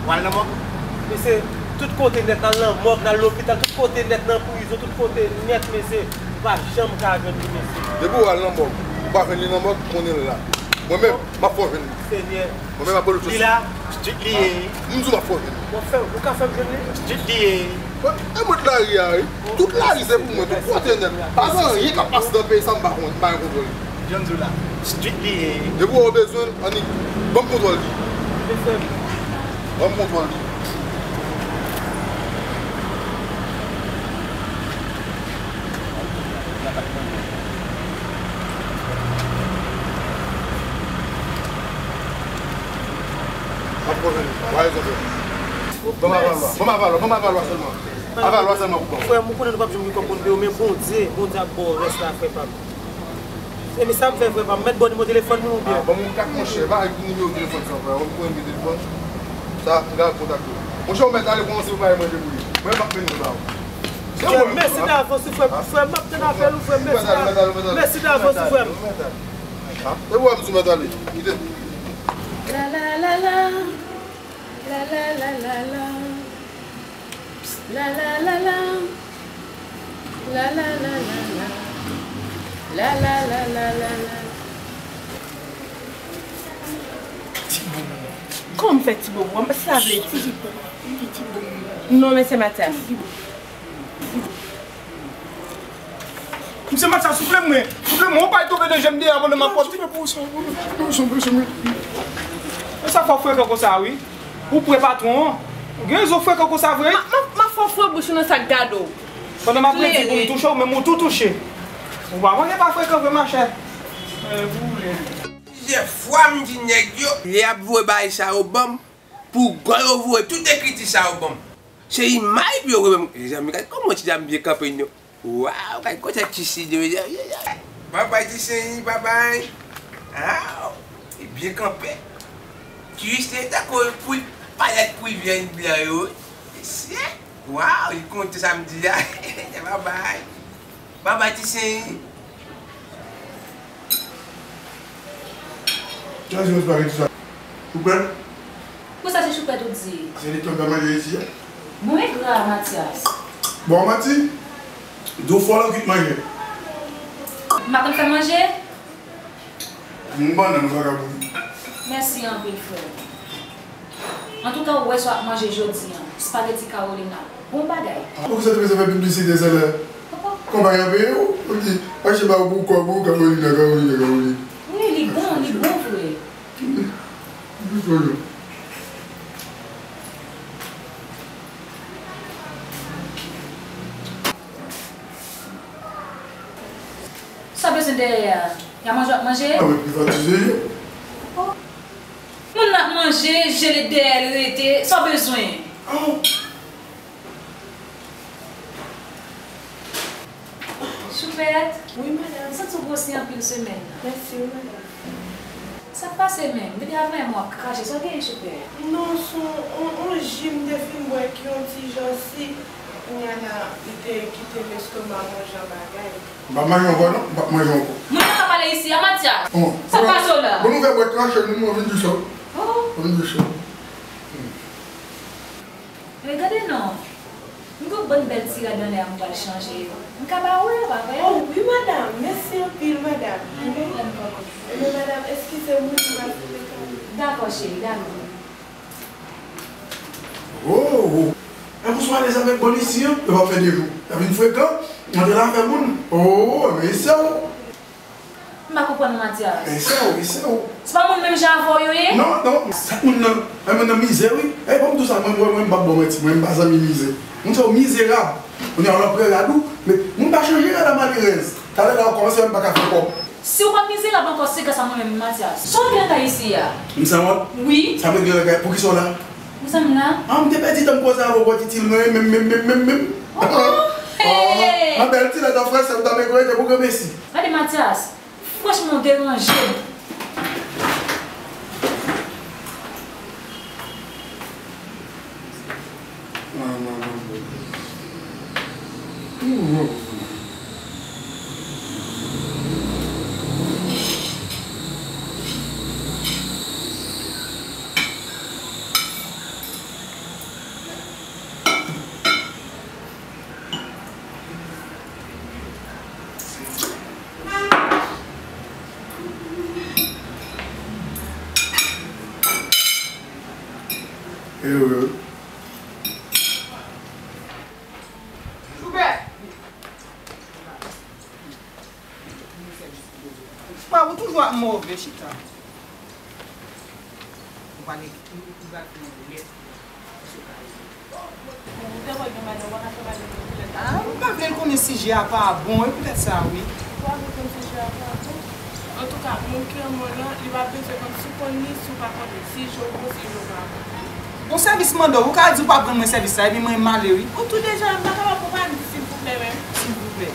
W al nan mòg? Misye, tout kote nèt, n al nan mòg, n al lopital, tout kote nèt, nan prizon, tout kote nèt, mesye, ou pa janm ka jwenn li, mesye. Depi w al nan mòg, ou pa jwenn li nan mòg, konnen l la. Mwen menm, m ap fè w jwenn li. Senyè. Mwen menm ap pale w sou li la, street li ye. M di w m ap fè w jwenn li. W ap fè, ou ka fè m jwenn li? Street li ye. E mwen t lari a, wi. Tout lari se pou mwen, tout kote nèt. Pa gen anyen k ap pase nan peyi sa m pa konn, m pa gen kontwòl li. Jan m di w la, street li ye. Depi w wè w bezwen l, annik, ban m kontwòl li. Ban m kontwòl li. Ban m aval lwa, ban m aval lwa, ban m aval lwa sèlman. Aval lwa sèlman pou ban m. Frè m, ou konnen nou p ap janm gen kòb pou n peye w, men Bondye, Bondye ap ba w rès la, frè pa m. Se mi sa m fè, frè pa m. Mèt ba w nimewo telefòn mwen oubyen? Ah, ban m yon kat, monchè. Pa gen nimewo telefòn sa, frè. Ou konnen nimewo telefòn? Sa, m ka kontakte w. Monchè, ou mèt ale kòmanse prepare manje pou li. Mwen, m ap mennen l ba ou. Frè, mèsi davans, frè. Frè, m ap tann apèl ou, frè. Mèsi davans, frè. E ou a m sou mèt ale. Kite. La la la la. La la la la la. La la la la. La la la la la. La la la la la la. Kòman m fè ti bobo? Sa vle di. Non, men se Matyas. Misye Matyas, souple mwen. Souple mwen, ou pa tonbe de je m deyò pandan m ap pòte. E sa fè w frekan konsa, wi. Ou prè patwon an. Ou gen rezon frekan konsa vre. M ap, m ap, m ap fè w fre bouch ou nan sa k gade w. Pandan m ap redi pou m touche w, menm ou tou touche. Ou pa manke pa frekan vre, machè. E, pou ou vle. Plizyè fwa m di nèg yo, lè y ap voye bagay sa yo ban m, pou gò yo voye tout ekriti sa yo ban m. Se imaj pou yo voye ban m. Mezanmi, gad kòman ti dam byen kanpe non. Waw, gad kote ti Sidi, mezanmi. Babay ti Sidi, babay. Aw, li byen kanpe. Ti Sidi tankou poul, palèt poul vyann blan yo. Mesye, waw, li konte sa m di a. Babay. Babay ti Sidi. Jan di yon espageti sa. Ou kwè? Pou sa se choupèt ou di? Se li k ap fè manje isi a. Mwen engra, Matyas. Bon, manti. Di w fò lan kwit manje. M pa konn fè manje? M bannann vagabon. Mèsi anpil, frè. Antouka, ou wè sa w ap manje jodi a. Spaghetti Carolina. Bon bagay. Poukisa te bezwen fè piblisite sa la? Konpayi an peye w? Ou di, achte ba ou pou kòb ou, Carolina, Carolina, Carolina. Wi, li bon, li bon vre. Sa bezwen dèyè a? Y a manje w ap manje? A wi, privatize yo. Moun nan ap manje, jele dèyè l rete. Sa w bezwen? Choupèt? Wi, madanm. M santi w gwosi anpil semèn nan. Mèsi wi, madanm. Sa k pase menm? Depi avanyè m w ap krache. Sa w genyen, Choupèt? Non, se yon, yon, yon ji m te fin bwè ki yon ti jan sik. Kounye a la, li te kite m estoma m yon jan bagay. M p ap manje ankò non, m p ap manje ankò. Moun nan ka pale isi a, Matyas. Sa k pase w la? Bon, nou fè bwè krache, nou, nou vin di sa. Oh. Nou vin di sa. Regade non. M gen yon bann bèl ti rad anlè a m pral chanje yo. M ka ba ou yo, pa vre? Oh, wi, madanm. Mèsi anpil, madanm. Ebyen, madanm, eskize m, wi, m pral fouye kay. Dakò, cheri, dakò. Oh, oh. E pou sou alèz avèk bann isi an, yo p ap fè de jou. Y ap vin frekan, antre nan afè moun. Oh, men se w. M pa konprann ou, Matyas. Men se w, men se w. Se pa moun menm jan avè w yo ye? Non, non, sa moun nan, e moun nan mizè, wi. E, ban m di w sa, mwen, mwen, mwen, m p ap ba w manti, mwen, m pa zanmi mizè. Moun sa yo mizerab. Kounye a, w ap pran rad ou, men moun pa chanje rad a malerèz. Talè la, w kòmanse wè m pa ka fè kòb. Si w pa t gen zirab ankò, se gras a mwen menm, Matyas. Sa w ap gen lakay isi a? M sanwont? Wi. Sa mwen gen lakay? Poukisa w la? Poukisa m la? Ah, m te pèdi tan m koze avè w, ou pa t itil mwen menm, menm, menm, menm, menm. Oh, hey! Ah, bèl ti lèt an fransè, ou ta regrete pou granmesi. Gade, Matyas, franchman, w deranje m. Yo, yo. Joubè! Pa, ou toujou ap move, chita. Ou pale, ou, ou pral fè yon lèt. Ou te wè gen madanm, ou pa ka fè madanm yon lèt. Ah, ou pa vle l konnen sijè a pa bon, e poutèt sa, wi. Ou pa vle konn sijè a pa bon? Antouka, moun ki renmen w lan, li pa bezwen konn si w konn li, si w pa konn li, si je w bon, si je w pa bon. Bon, sèvis mande w, ou ka di w p ap rann mwen sèvis la, epi mwen m ale, wi. Ou tou deja, m pa kapab pou pa di silvouplè menm. Silvouplè.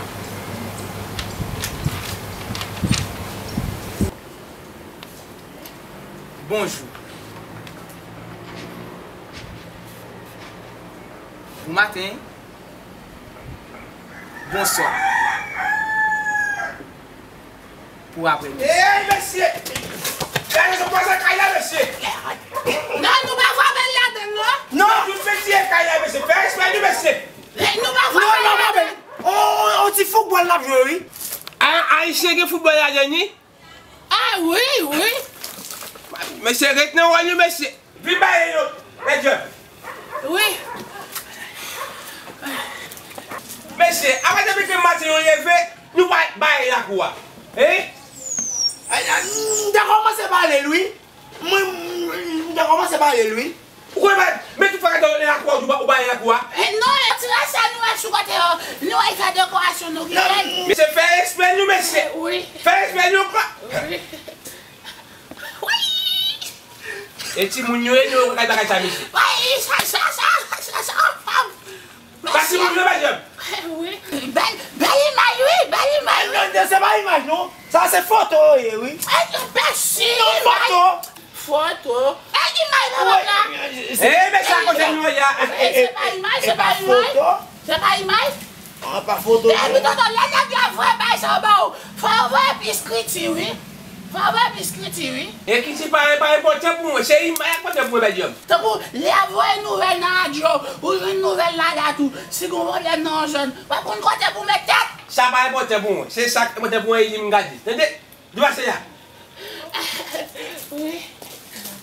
Bonjou. Bonmaten. Bonswa. Pou aprè midi. Ey, mesye! Gade sa pase kay la, mesye! Non, nou pa frape l ladann, non. Non! Tout mesye kay la, mesye! Fè respè nou, mesye! Eh, nou pa frape l ladann. On, on, on ti foutbòl l ap jwe, wi. A, Ayisyen gen foutbòl ladann, wi. Ah, wi, wi. Mesye, ret nan wòl nou, mesye. Vin ba yo, medam. Wi. Mesye, apa depi ke maten yo leve, nou pa bay lakou a? Hein? Ay, ay, m te kòmanse pale l, wi. Mwen, m te kòmanse pale l, wi. Ou konnen pa, men tout fwa gade w nan lakou a, ou ba, ou bay lakou a. Eh, non, e ti rès sa nou wè sou kote yo. Nou wè sa dekorasyon nou genyen. Mesye, fè respè nou, mesye. Wi. Fè respè nou, kwa. Wi. Wi. E timoun yo ye, nou kay bagay sa, mesye. Wi, sa, sa, sa, sa, sa, fanm. Pase moun yo, medam. Wi. Bèl, bèl imaj, wi, bèl imaj, wi. Non, non, se pa imaj, non. Sa se foto yo ye, wi. Enbesil, non, imaj. Foto. Foto. E imaj, papa, la. Eh, men sa kote nou ye a. Eh, se pa imaj, se pa imaj. Se pa imaj. Ah, pa foto, non. Epi, tonton, lè nèg la voye bay sa ba ou, fò yo voye pi skriti, wi. Fò yo voye pi skriti, wi. Ekriti pa, pa enpòtan pou mwen. Se imaj enpòtan pou mwen, medam. Tankou, lè y ap voye nouvèl nan radyo, ou jwenn nouvèl la dat ou, si gon pwoblèm nan yon zòn, w ap konn kote pou w met tèt. Sa pa enpòtan pou mwen. Se sa k enpòtan pou mwen, e li m gade. Tande? Li pase la. Wi.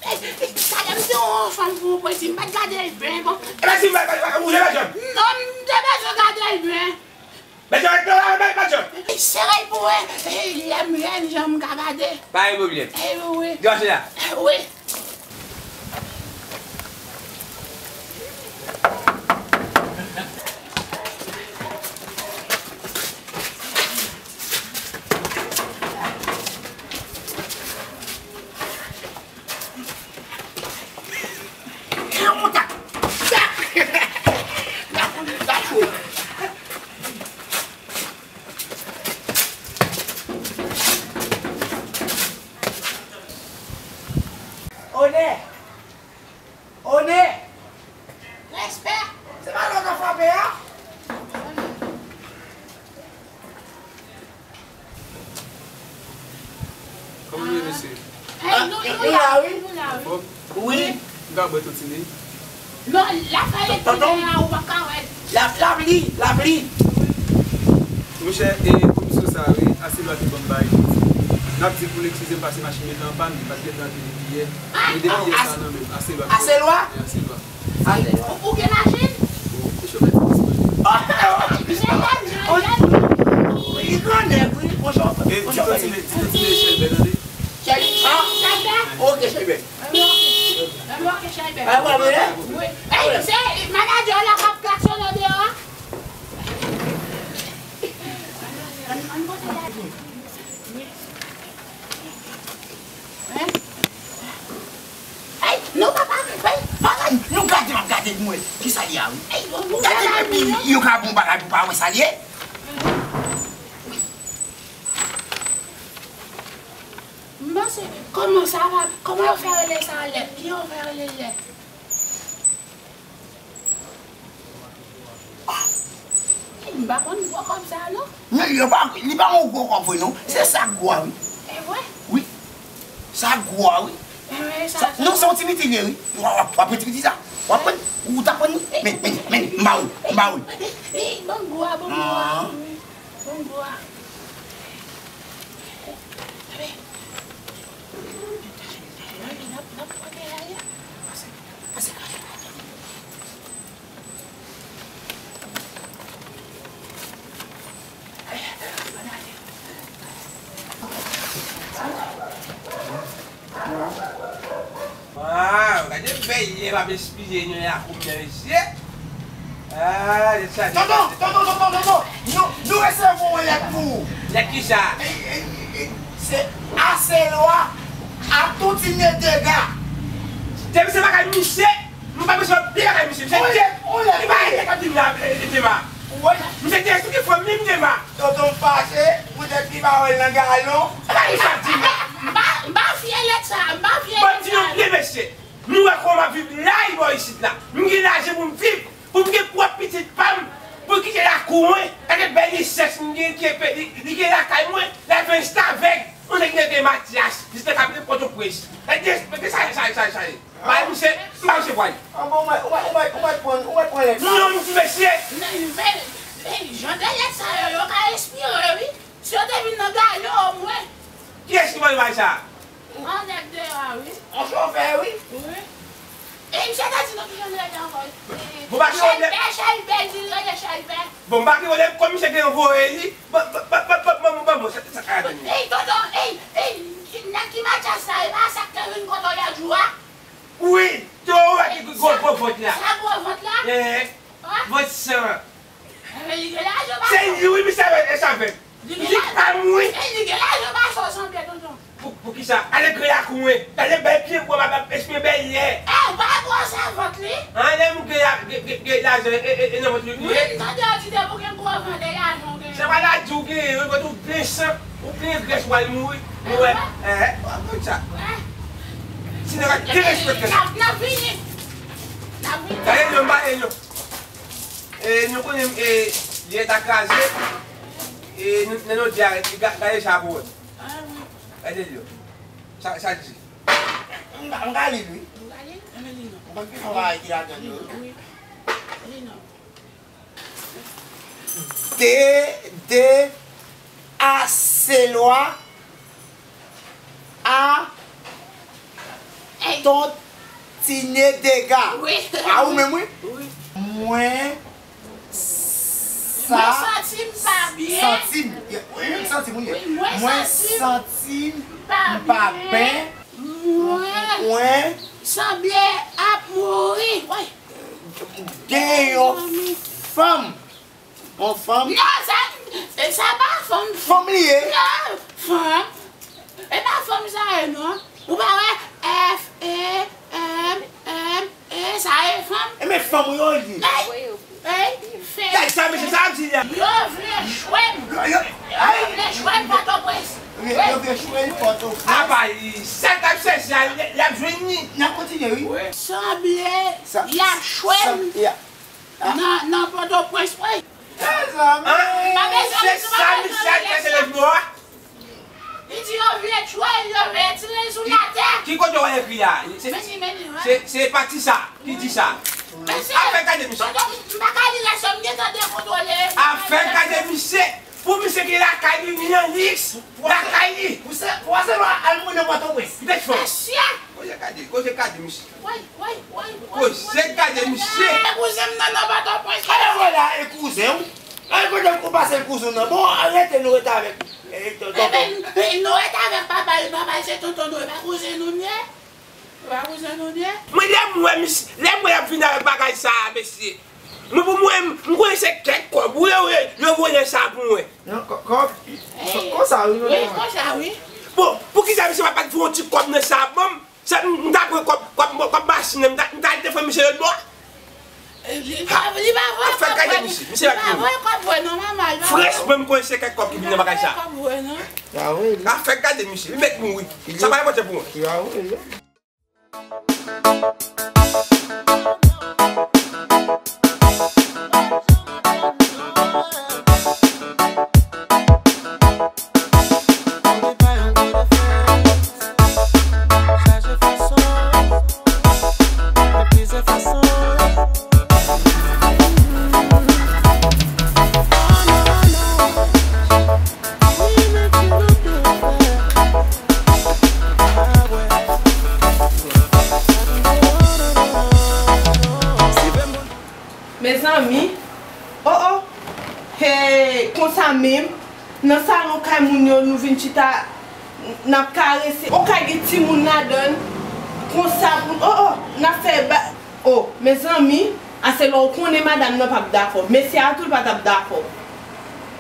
Talè m te yon fanm pou ou, pwezi, m pa t gade l byen, bon. E pa si m pa, pa, pa, ou se medam. Non, m te bezwen gade l byen. Medam, non, non, non, medam. Sere l pou wè, lè m jwenn jan m ka gade. Pa gen pwoblèm. Eh, wi. Li pase la. Wi. Onè! Onè! Respè! Se pa lè w ka frape a? Kòman nou ye, mesye? Ah, nou, nou la, wi. Nou la, wi. Anfòm? Wi. M ka bwè yon ti nèg? Non, l ap fè tonton, kounye a, ou pa ka wè. L ap, l ap li, l ap li. Monchè, e komisyon sa a, wi, Aselwa te ban m bagay pou di. N ap di l pou l eskize m paske machin mwen te an pàn, li pa t gentan vini yè. Ah, mwen depi yè sa nan men m. Aselwa. Aselwa? Wi, Aselwa. Ou, ou gen machin? Bon, ou chofè ti bus mwen. Li gran nèg, wi, on chofè. E ti tòtine, ti tòtine Chèlbè, tande. Chèlbè? Ah, Chèlbè? Ok, Chèlbè. Wi. Ey, se manadjè la k ap klaksonnen deyò a. Ann pote la. Ki sa l ye a wi? Ey, bon, bon, gade bagay depi yo ka bon bagay pou pa wè sa l ye. M panse, kòman sa va, kòman yo fè rele sa lèt? Kijan yo fè rele lèt? Ah! M pa konn gwo kòb sa non. Non, li pa, li pa yon gwo kòb vre non. Se sa k gwo a wi. E vre? Wi. Sa gwo a wi. E vre, sa, sa, non, se yon ti piti li ye wi. W ap, w ap pran ti piti sa. W ap pran, ou ta pran li. Men, men, men, m ba ou, m ba ou. Ey, ban m gwo a, ban m gwo a. Ah. Wi. Ban m gwo a. Waw, gade bèl lè m ap espiye nan lakou m nan, mesye. Ah, lè sa. Tonton, tonton, tonton, tonton. Nou, nou resevwa yon lèt pou ou. Lèt ki sa? E, e, e, se Aselwa ap tou tine dega. Depi se bagay misye, m pa bezwen pye bagay misye. Misye te, li pa rete k ap di m la, e, e, Dema. Misye te esplike fanmi m Dema. Tonton m fache, poutèt li pa wè l nan galon. E pa li sa k di m la. M pa, m pa fye lèt sa, m pa fye lèt sa. Ban m di nou byen, mesye. Nou wè kòman m ap viv lay bò isit la. M gen lajan pou m viv, pou m gen pwòp pitit pa m, pou l kite lakou mwen. Gade bèl lisans m gen, ki epe, li, li gen lakay mwen, l ap fè restavèk. Yon nèg ki rele Matyas, li te ka vin Pòtoprens. Gade, gade sa, sa, sa, sa. Bay misye, bay misye pwal. Ah bon, ou mèt, ou mèt, ou mèt, ou mèt pran, ou mèt pran lèt la. Non, m di mesye. Men, men, men, jan de lèt sa yo, yo ka espire, wi. Si yo te vin nan galon, omwen. Kiyès ki voye bay sa? Yon nèg deyò a, wi. Yon chofè, wi. Wi. E misye te di nou ki jan l rele ankò? Bon, pa gen pwoblèm. Chèlbè, Chèlbè, di l rele Chèlbè. Bon, pa gen pwoblèm, kòm misye gen yon voye li, bon, bon, sa, sa ka vini. Ey, tonton, ey, ey, nèg ki Matyas la, e pa sa k te vin kote w lòt jou a? Wi, te w wè ki gwo, gwo vant la. Sa gwo vant la? Eh, vant san. Se li wi, misye avèk, e sa avèk. Li pa m wi. E li gen lajan pase w sanble, tonton. Pou, pou kisa? Gade gran lakou mwen. Gade bèl pye bwa m ap esprime bèl lè. E, ou pa twò sèvant li? An, lè m gen la, gen, gen, gen lajan, e, e, e nan vant li wi. Wi, m tande w di depi w gen gwo vant, e lajan w gen. Se pa la di w gen, wi, mwen tou plen san, ou plen grès, w al mouri. Ou wè? E, w ap konn sa. Si nèg la derespekte sa. N ap, n ap vini. N ap vini. Gade non, m pa gen non. E, nou konnen, e, lye ta kraze. E, nou, nan nou di a, ga-, gade sa pou wè. Gade l yo. Sa, sa di. M ka, m ka li l, wi. M ka li l? Anben li non. M konn ki travay ki ladan yo. Wi. Li non. Dede Aselwa a Tontinyedega. Wi. A ou menm, wi. Wi. Mwen sa, mwen santi m pa byen. Santi m, wi, m santi m, wi. Wi, mwen santi m pa byen. Mwen sanble ap mouri. Wi. Gen yon fanm. Yon fanm. Non, sa, sa pa fanm. Fanm li ye. Non, fanm. E pa fanm sa ye non. Ou pa wè F E M M E, sa ye fanm. E men fanm yo li ye. Ey, ey, fè. Gad sa, mesye, sa ap di la. Yo vle jwe m. Yo, yo, yo vle jwe m Pòtoprens. Yo vle jwe m Pòtoprens. Apa, sa k ap chèche a, l ap jwenn li. N ap kontinye, wi. Sanble y ap jwe m. Nan, nan Pòtoprens, wi. Mezanmi. Se sa misye al fè se lèzmo a? Li di yo vle tchwe l, yo vle tire l sou latè. Ki kote w ekri a? Se, se, se pati sa ki di sa. Afè gade misye. Tonton, m pa ka li lè sa m gentan dekontwole. Afè gade misye. Pou misye gen lakay li, li nan liks. Lakay li. Pou se, pou se lwa al mouri nan Pòtoprens. Li te fò. Mesye. Koze gade, koze gade misye. Woy, woy, woy, woy. Koze gade misye. E kouzen m nan, nan Pòtoprens. Kòman w la, e kouzen w? Ay, kote w pase kouzen w nan? Bon, rete, nou rete avèk, e, tonton. Ebyen, nou rete avèk papa l, papa l se tonton nou, e pa kouzen nou n ye. E pa kouzen nou n ye. Mwen, lè m wè misye, lè m wè y ap vin avèk bagay sa a, mesye. Mwen, pou mwen, m konnen se kèk kòb. Wi, wi, yo voye sa pou mwen. Non, kò-, kòb, konsa, wi, wi, konsa, wi. Bon, poukisa misye pa t voye yon ti kòb nan sa a ban m? Sa, m, m ta pran kòb, kòb, kòb machin nan, m ta, m ta al defann misye lòt bò. Li pa, li pa voye kòb vre. Misye, misye li pa voye kòb vre non, manman. Franchman, m konnen se kèk kòb ki vin nan bagay sa. Li pa voye kòb vre non. Afè gade misye, li mèt mouri. Sa pa enpòtan pou mwen. Mezanmi, oh oh, hey, konsa menm, nan salon kay moun yo, nou vin chita, n ap karese, on kay gen timoun ladan l, konsa, oh oh, n ap fè ba, oh, mezanmi, Aselwa, ou konnen madanm nan p ap dakò. Mesye a tou, l pa t ap dakò.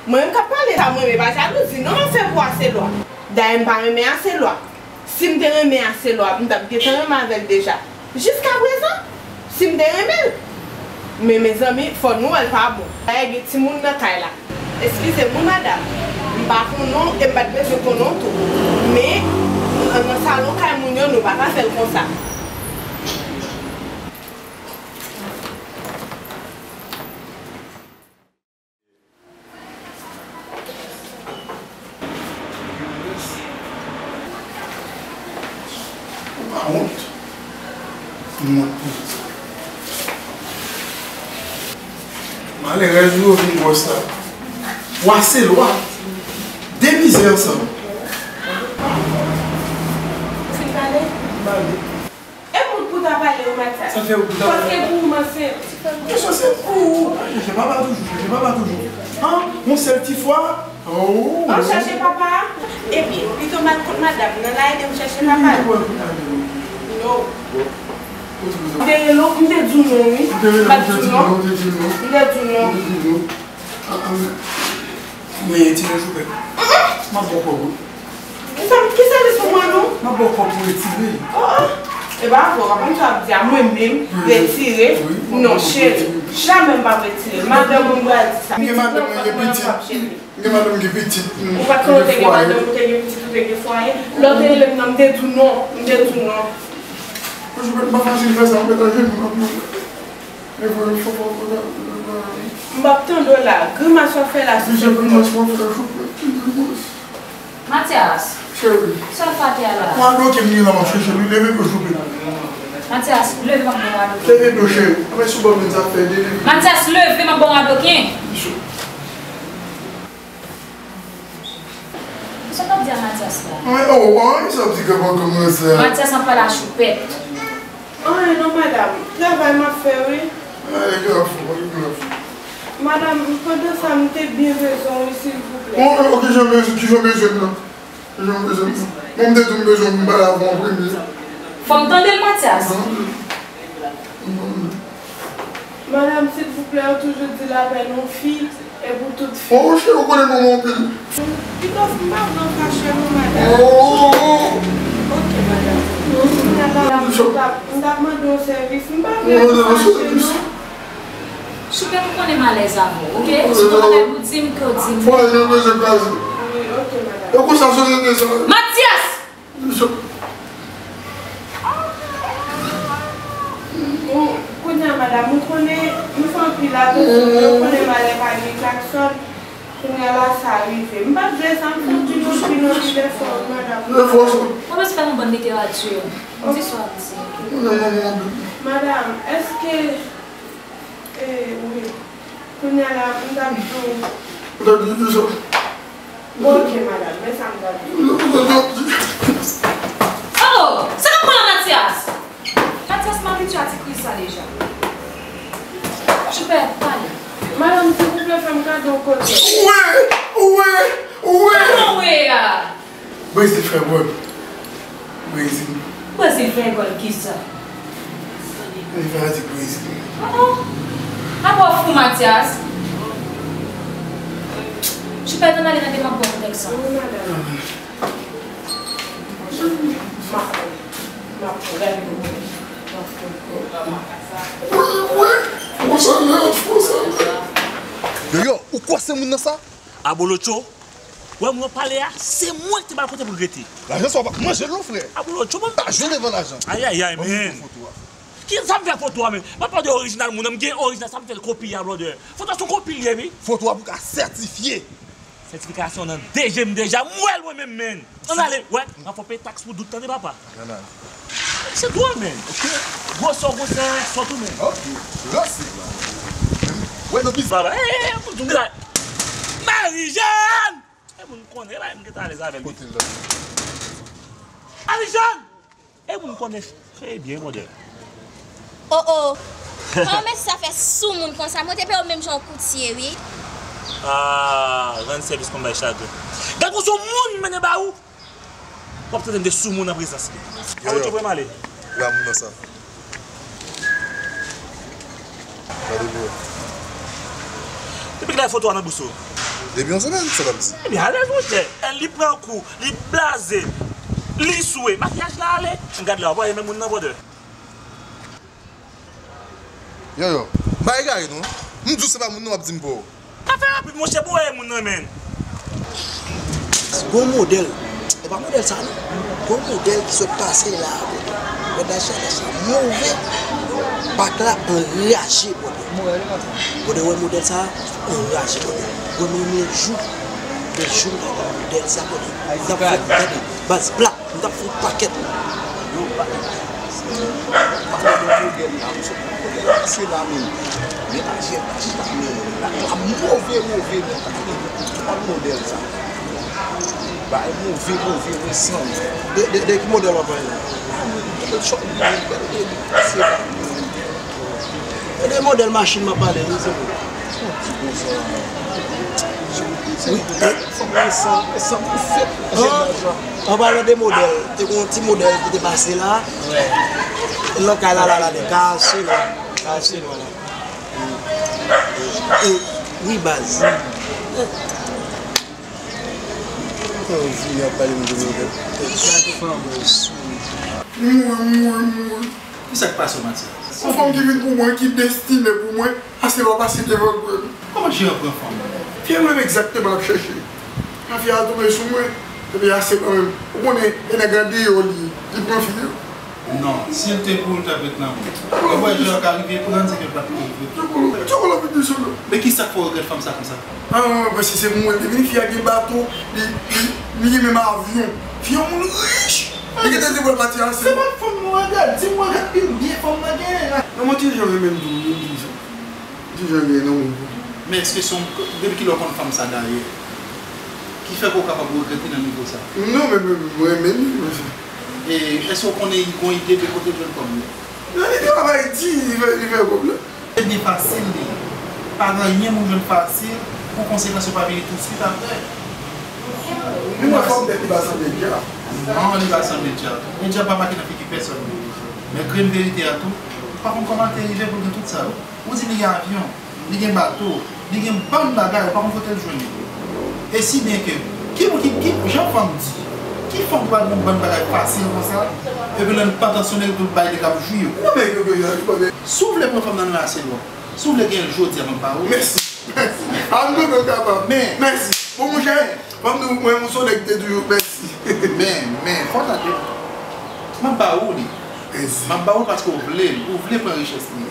Mwen menm k ap pale sa, mwen menm, e pa jalouzi non m ap fè pou Aselwa. Dayè, m pa renmen Aselwa. Si m te renmen Aselwa, m t ap gentan renmen avè l deja. Jiskaprezan, si m te renmen l. Men, mezanmi, fò nou wè l pa bon. Dayè, gen timoun nan kay la. Eskize m wi madanm, m pa konnen w e m pa t bezwen konnen w tou. Men, nan salon kay moun yo, nou pa ka fè l konsa. Ou pa wont? M wont pou ou. Malerèz ou yo vin bòs la. Wa se lwa. De mizè ansanm. Fin pale? Pale. E pou, pou ta pale ou Matyas. Sa fè ou pou ta pale? Paske pou ou m ansent. Kesyon se pou ou. Chèche papa toujou, chèche papa toujou. An, yon sèl ti fwa. Oh. An chèche papa a. Epi, pito m al kot madanm nan la ede m chèche papa l. Non. M te rele w, m te di w non wi. M pa t di w non. M te di w non. M te di w non. Men retire choupèt. M ap ba w kòb wi. Kisa, kisa li sou mwen non? M ap ba w kòb pou retire. Oh, oh. E pa vre, w konn sa w ap di a mwen menm, retire. Non, cheri. Jamè m p ap retire. Madanm mwen pral di sa. M gen madanm mwen, gen pitit. M gen madanm, gen pitit. Ou pa t konnen w te gen madanm, ou te gen pitit, ou te gen fwaye. Lè w te rele m nan, m te di w non. M te di w non. Mwen, m pa fasil fè sa, m met ajenou nan pou. M p ap tande w la. Grimas w ap fè la, se grimas w ap fè, choupèt, grimas. Matyas. Cheri. Sa w fè atè a la? Mwen adoke m li la, m ap chèche li. Leve dlo, choupèt. Matyas, leve m ap ba w adoke. Leve dlo, cheri. Mwen sou bò men zafè de leve. Matyas, leve m ap ba w adoke. Sa w t ap di a Matyas la? Mwen, oh, oh, sa w ap di granpapa kòmanse a. Matyas ap pale a choupèt. Anyen non, madanm. Travay m ap fè, wi. Ay, grav, grav. Madanm, pandan sa, m te byen bezwen w, wi, silvouplè. Bon, ok, jan bezwen, kijan bezwen m nan? Kijan bezwen m nan? Bon, m te di w m bezwen w pou m pale avè w an premye. Fò m tande l, Matyas. M tande l. M tande l. Madanm, silvouplè, yo toujou di lapèn yon fi e pou tout fi. Oh, cheri, ou konnen bon mwen anpil. Pito m pa vle w fache non, madanm. Oh! Ok, madanm. Kounye a la, m t ap, m t ap mande w sèvis. M pa vle w fache non. Choupèt, ou konnen m alèz avè w, ok? Si w gen bagay pou di m, ke w di m. Fwaye nou bezwen kraze. Wi, ok, madanm. E konsa sosyete sa. Matyas! Ou, kounye a, madanm, ou konnen, m fè anpil atansyon, ou konnen malè pa gen klaksòn. Kounye a la, sa rive. M pa t vle sa, m fè anpil, anpil, anpil efò, wi, madanm. Efò sa. Ou bezwen fè yon bann literati. Di sa w ap di. Madanm, èske E, wi. Kounye a la, m t ap di w. Ou t ap di kisa? Bon, ok, madanm, men sa m t ap di w. Ou t ap di. Oh! Sa k ap pran la, Matyas? Matyas, m abitye a ti kriz sa deja. Choupèt, pale. Madanm, silvouplè, fè m kado yon kote. Wi! Wi! Wi! Kòman wi a? Brezil fè gòl. Brezil. Brezil fè gòl kisa? Li fè atik Brezil. Oh, oh. Apa w fou, Matyas? Choupèt, ann ale nan deman pou kontèks sa. Wi, madanm. M ap pran. M ap pran. Gade pou mwen. Wi, wi. Nan sa? Abolotcho, wè moun nan pale a, se mwen ki te ba l kote pou l rete. Lajan sa w pa manje l non, frè. Abolotcho, ban m. Pa jwe devan lajan. Ayayay, men. Ki sa m fè foto a, men? M ap pale de orijinal moun nan, m gen orijinal, sa m fè l kopi a, brother. Foto a se yon kopi l ye, wi. Foto a pou ka sètifye. Sètifikasyon nan de je m deja, m wè l mwen menm, men. Ann ale, wè, m ap fè w peye taks pou dout, tande, papa. Ann ale. Se dwòl, men. Ok. Gwosè w gwosè sòt ou, men. Ok. Ranse. Wè, nan biznis. Baba, eh, eh, eh, Marijàn! E moun konnen, e pa m gentan alèz avè l. Kote l la? Marijàn! E moun konnen, fè byen, brother. Oh, oh. Kòman mesye sa fè sou moun konsa? Mwen te peye w menm jan yon koutye, wi. Ah, rann sèvis konn bay chagren. Gad yon sou moun mennen ba ou. W ap trete m de sou moun an prezans li. Yo, yo. Abolotcho, voye m ale. La moun nan sa. Gade pou ou. Depi kilè foto a nan bous ou? Depi yon semèn, sa pa m di. Ebyen, alèz, monchè. Li pran kou, li blaze, li swe. Makiyaj la ale. M gad la, w ap wè menm moun nan, brother. Yo, yo. M pa egare, non. M di w se pa moun nan, w ap di m pa w. Afè rapid, monchè, pou wè moun nan, men. Gon modèl. E pa modèl sa, non. Gon modèl ki sot pase la, brother. Brother, sa, sa move. Bak la anraje, brother. Brother, wè modèl sa, anraje, brother. Wè mwen, mwen jou, mwen jou, m ta wè modèl sa, brother. M ta fè, gade, baz pla. M t ap fè yon pakèt. Yo, pa, pa fè yon modèl la, m sot pran modèl la, se la menm. Men aje, aje pa menm la. A move, move, men pa gen twòp modèl sa. Bay move, move, resan. De, de, de ki modèl w ap pale la? A, mwen, mwen, chòk, mwen, mwen, se la menm. E de modèl machin m ap pale, wi, se vre. Ti konsa. Wi, e. Fòk mwen san, san pou fèt. An, an palan de modèl, te gen yon ti modèl ki te pase la. Wi. Nan kay la, la, la, de kay chinois, kay chinois la. E, e, wi, baz. An, vini ap pale m de modèl. Gad fanm sou. Mwen, mwen, mwen. Kisa k pase w, Mathias? Yon fanm ki vin pou mwen, ki destine pou mwen, Aselwa pase devan gwen. Kòman Jean pran fanm? Fi a mwen menm egzakteman l ap chèche. Kan fi a tonbe sou mwen, epi Aselwa menm. Ou konnen, e nèg andeyò li ye, li pran fi a. Non, si l te pou ou, l t ap ret nan men w. Ou wè jan l ka rive pran l, se ke l pa t pou ou. Tchokolo, tchokolo, vin di sou nou. Men kisa k fè w regrèt fanm sa konsa? Ah, paske se pou mwen, li vini, fi a gen bato, li, li, li gen menm avyon. Fi a yon moun rich. Li gentan di pou l pati ansanm. Se pa fanm mwen regrèt, di m regrèt pi byen fanm mwen genyen an. Non, mwen toujou renmen m tou, m di sa. Toujou gen nan moun. Men èske se yon, depi kilè w konn fanm sa dayè? Ki fè ke w kapab regrèt li nan nivo sa? Non, men, men, mwen renmen li, mwen. E èske w konnen li gon ide de kote l jwenn fanm nan? Non, li travay di, li fè, li fè kòb la. Se byen fasil li ye. Pa gen anyen moun jwenn fasil, pou konsekans yo pa vini tousuit apre. Li wè fanm tèt li pa sanble djab. Non, li pa sanble djab. Men djab pa make nan figi pèsòn. Men grenn verite a tou, ou pa konn kòman l te rive pou l gen tout sa yo. Ou di li gen avyon, li gen bato, li gen bann bagay, ou pa konn kote l jwenn yo. E si byen ke, ki moun ki, ki, jan fanm di, ki fanm ki pral gen yon bann bagay fasil konsa, epi lè l pa tansyone l, tout bagay li k ap jwi yo. Non, men, yo, yo, yo, yo, si w vle pran fanm nan men Aselwa, si w vle genyen l jodi a, m ap ba ou. Mèsi, mèsi. A, m kontan w kapab. Men, mèsi. Bon, monchè, fanm nou, mwen, m se yon nèg ki te toujou, mèsi. Men, men, fò w tande. M ap ba ou li. Mèsi. M ap ba ou l paske w vle l, ou vle pran richès li.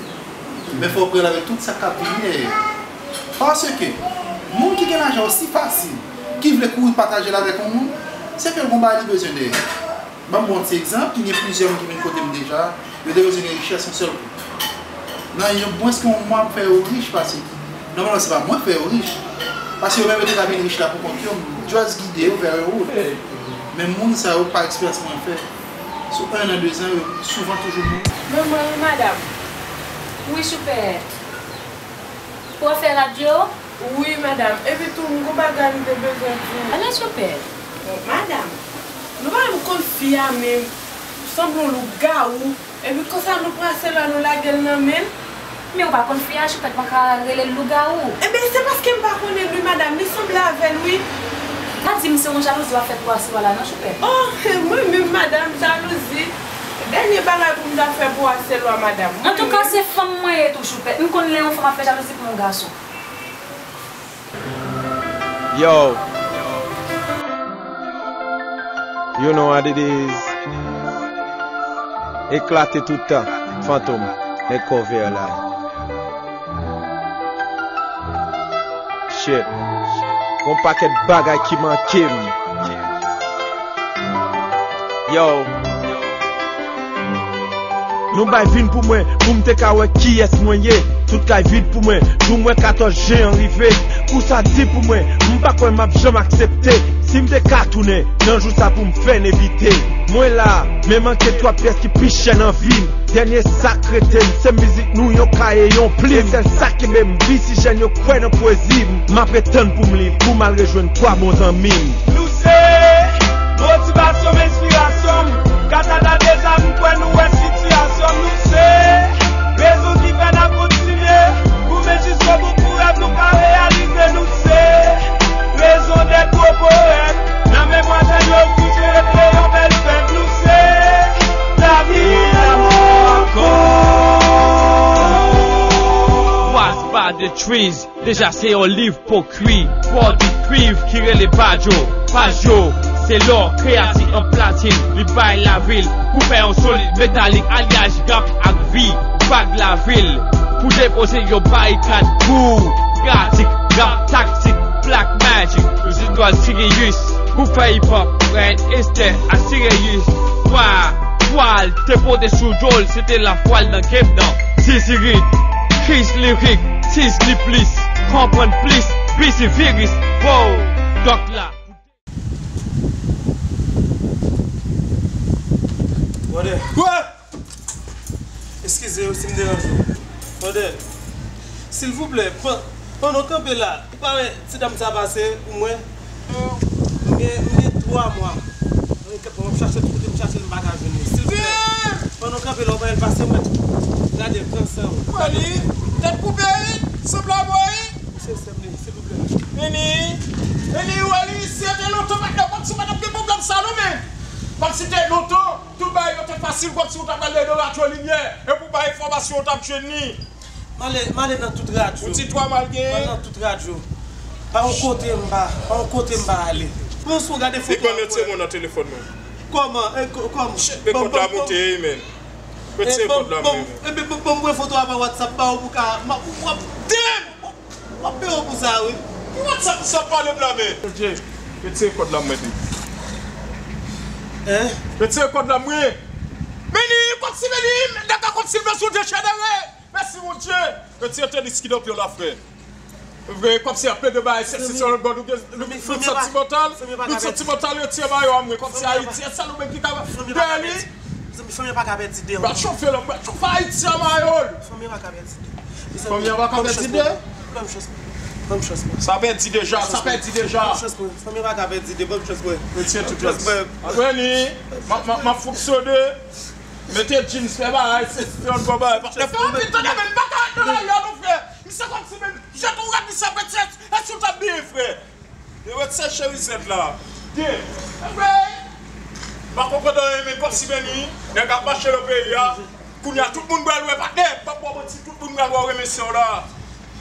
Men fò w pran l avèk tout sa k ap vini dèyè. Paske, moun ki gen lajan osi fasil, ki vle kouri pataje l avèk yon moun, se ke l gon bagay li bezwen dèyè. Ban m ba w yon ti egzanp, gen plizyè moun ki vin kote m deja, yo te bezwen gen richès yon sèl kou. Nan yon mwens ke yon mwa, m fè yo rich, paske nòmalman se pa mwen k fè yo rich. Paske yo menm yo te ka vin rich la pou kont yo, m just gide yo vè yon wout. Men moun sa yo pa eksperyans mwen fè. Sou en an, de zan, yo souvan toujou mouri. Mwen, mwen, wi, madanm. Wi, choufè. Pou w fè rad yo? Wi, madanm. Epi tou, m gon bagay m te bezwen di w. Alèz, choufè. Bon, madanm, nou pa menm konn fi a menm. Sanble yon lougawou. Epi konsa nou pran Aselwa, nou lage l nan men l. Men ou pa konn fi a, choufè, pa ka rele l lougawou. Ebyen, se paske m pa konnen l wi, madanm, li sanble avè l wi. Pa di m se yon jalouzi w ap fè pou Aselwa la non, choufè. Oh, mwen menm, madanm, jalouzi. Dènye bagay pou m ta fè pou Aselwa, madanm. Antouka, se fanm mwen ye tou, choufè. M konn lè yon fanm ap fè jalouzi pou yon gason. Yo, you know what it is. Eklate tout tan, Fantom, nèg kòvè la. Shit. Gon pakèt bagay ki manke m. Yo. Nou bay vin pou mwen, pou m te ka wè kiyès mwen ye. Tout kay vid pou mwen, jou m wè katòz jen an rive. Kou sa di pou mwen, m pa kwè m ap janm aksepte. Si m te ka tounen nan jou sa pou m fè n evite. Mwen la, men manke twa pyès ki pi chè nan vi m. Dènye sa k rete m, se mizik nou, yon kaye, yon plim. Se sèl sa kenbe m viv, si jèn yo kwè nan pwezi m. M ap ret tann pou m liv, pou m al rejwenn twa bon zanmi m. Nou se motivasyon m, enspirasyon m. Gad dada deza m, kwè nou wè sitiyasyon m. Nou se rezon ki fè n ap kontinye goumen jiskobou pou rèv nou ka reyalize. Nou se rezon dèt gwo powèt. Nan memwa jèn yo, pou se rete yon bèl fèt. Nou se lavi, lavi ankò. Waspa the Trees, deja se yon liv pokri. Pwodui kwiv ki rele Bajo. Paj yo, se lò, kreyati an platin. Li bay lavi l pou fè yon solid metalik, alyaj rap ak vi. Vag lavil pou depoze yon barikad pou pratik rap taktik Black Magic. Yo se twal Sirius pou fè hip hop. Fred Esther a Sirius. Twa twal te pote sou do l, se te lafwa l nan game nan. Ti zirit, Chris Lyric, Tis li plis, konprann plis, bisi viris. Wow, dòk la. Brother. Eskize yo si m deranje w. Brother, silvouplè, pan-, pandan w kanpe la, ou pa wè ti dam sa pase pou mwen? M gen, m gen twa mwa. Mwen, mwen ap chache l tout kote, m chache l, m pa ka jwenn li. Silvouplè, pandan w kanpe la, ou pa wè l pase, mwen. Gade l, pran san w. Wè li, tèt koupe, wi, sanble bò, wi. Se sè m li, silvouplè. Vini, vini, wè li, si se te lontan, patnè, kòmsi pa t ap gen pwoblèm sa, non, men. Kòmsi te lontan. Tout bagay yo te fasil, kòmsi w ta pral nan radyo limyè, epi w bay enfòmasyon, w t ap jwenn li. M ale, m ale nan tout radyo. Ou di twa mal gen? M ale nan tout radyo. Pa yon kote m pa, pa yon kote m pa ale. Pran sou gade foto a. Li konn retire mo nan telefòn mwen. Kòman? E, kò-, kòman? Shit, men kòd la moute, wi, men. Retire kòd la, men. Ebyen, bon, bon, mwen foto a pa WhatsApp ba ou pou ka, m ap, w ap damn! W ap peye w pou sa, wi. Ki WhatsApp ou sa pale m la, men? Bondye, retire kòd la mwen di. Hein? Retire kòd la mwen. Meni, kòmsi Meni, nèg la kòmsi l bezwen dejenere. Mèsi, Bondye. Retire tenis ki nan pye w la, frè. Vre, kòmsi ap plede bay, se, se, se lòt bò, nou gen, nou, nou santimantal, nou santimantal, retire mayo a mwen, kòmsi Ayiti, e sèl ou menm ki ka, dèyè li. Zanmi, fanmi pa ka pèdi de. Bat chofe lòm, bat chofe Ayiti a mayòl. Fanmi pa ka pèdi de. Fanmi pa ka pèdi de. Ban m chans mwen. Ban m chans mwen. Sa pèdi deja, sa pèdi deja. Ban m chans mwen. Fanmi pa ka pèdi de. Ban m chans mwen. Retire tout lòt. Apre li, m ap, m ap, m ap fonksyone. Mete jeans, fè bagay, se, se yon bon bagay. Patnè, fè yon pil tande, men m pa ka ret nan lari a non, frè. Misye kòmsi menm, jan tou rad misye ap ret, se, se sou tab byen, frè. Yo ret se cherizèt la. Gen. Anmwey! M pa konprann anyen, men kòmsi Meni, nèg ap mache nan peyi a. Kounye a, tout moun pral wè, patnè. M p ap ba w manti, tout moun pral wè w renmen sè w la.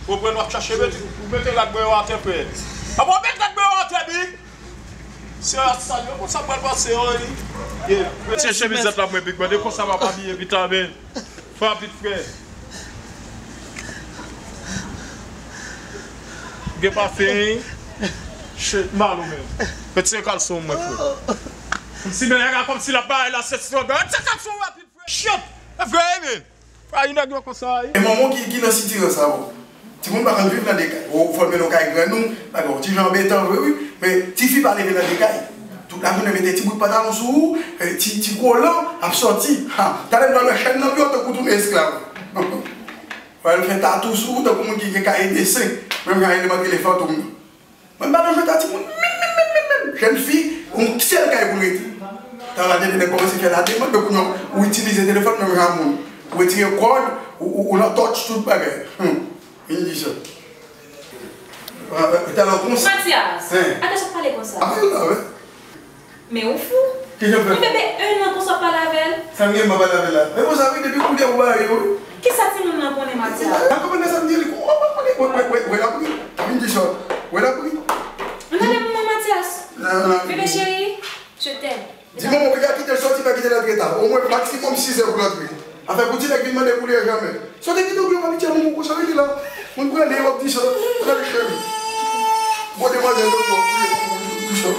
Ou konprann, w ap chache mete, ou mete rad mwen yo atè, frè. Apa w met rad mwen yo atè, big? Se a sa yo, konsa pral pase, wi. Yeah. Retire chemizèt la, mwen, big man. E konsa m ap abiye, vitamin. Fè rapid, frè. Gen pafen, wi. Shit, mal ou menm. Retire kalson mwen, frè. Kòmsi men nèg la, kòmsi l ap bay la, se struggle. Retire kalson rapid, frè. Shit! E vre, wi, men. Ay, nèg yo konsa, wi. E manman w ki, ki nan sitirans la, bon. Timoun pa konn viv nan de kay. Ou fòme nan kay grann ou, bagay ou ti jan anbetan vre, wi. Men tifi pa leve nan de kay. Tout lajounen mete ti bout pantalon sou ou, eh, ti, ti kolan, ap sòti. Ha, talè m pral wè chèn nan pye w tankou tounen esklav. Pral fè tatou sou ou tankou moun ki gen kaye desen. Menm jan eleman ki rele Fantom nan. Mwen pa nan jwèt a timoun, menm, menm, menm, menm, menm. Jèn fi, yon sèl kay pou l rete. Talè a gen de nèg kòmanse fè lademann, men kounye a, ou itilize telefòn menm jan moun. Ou retire kòd, ou, ou, ou nan touch tout bagay. Hmm. Vin di sa. Talè konsa. Mathias, atè sa pale konsa. Apa yo la, wi. Men ou fou. Ki jan fè? Yon bebe en an konsa w ap pale avè l. Sa m gen m ap pale avè l la? Men konsa wi, depi koulye ou ba yo. Kisa timoun nan konnen, Mathias? Nan konprann sa m di li. Wè, wè, wè, wè, wè, wè l ap ri. Vin di sa. Wè l ap ri. Bebe cheri, je t'aime. Di manman w, li ka kite l soti, pa kite l antre ta. Omwen maksimòm sis è pou l antre. Afè pou ti nèg vin mande pou li a jamè. Si w te kite w gen yon abitye a manman w konsa, rete la. Moun prale, w ap di sa. Prale cheri. Bon, demwazèl, w ap di sa.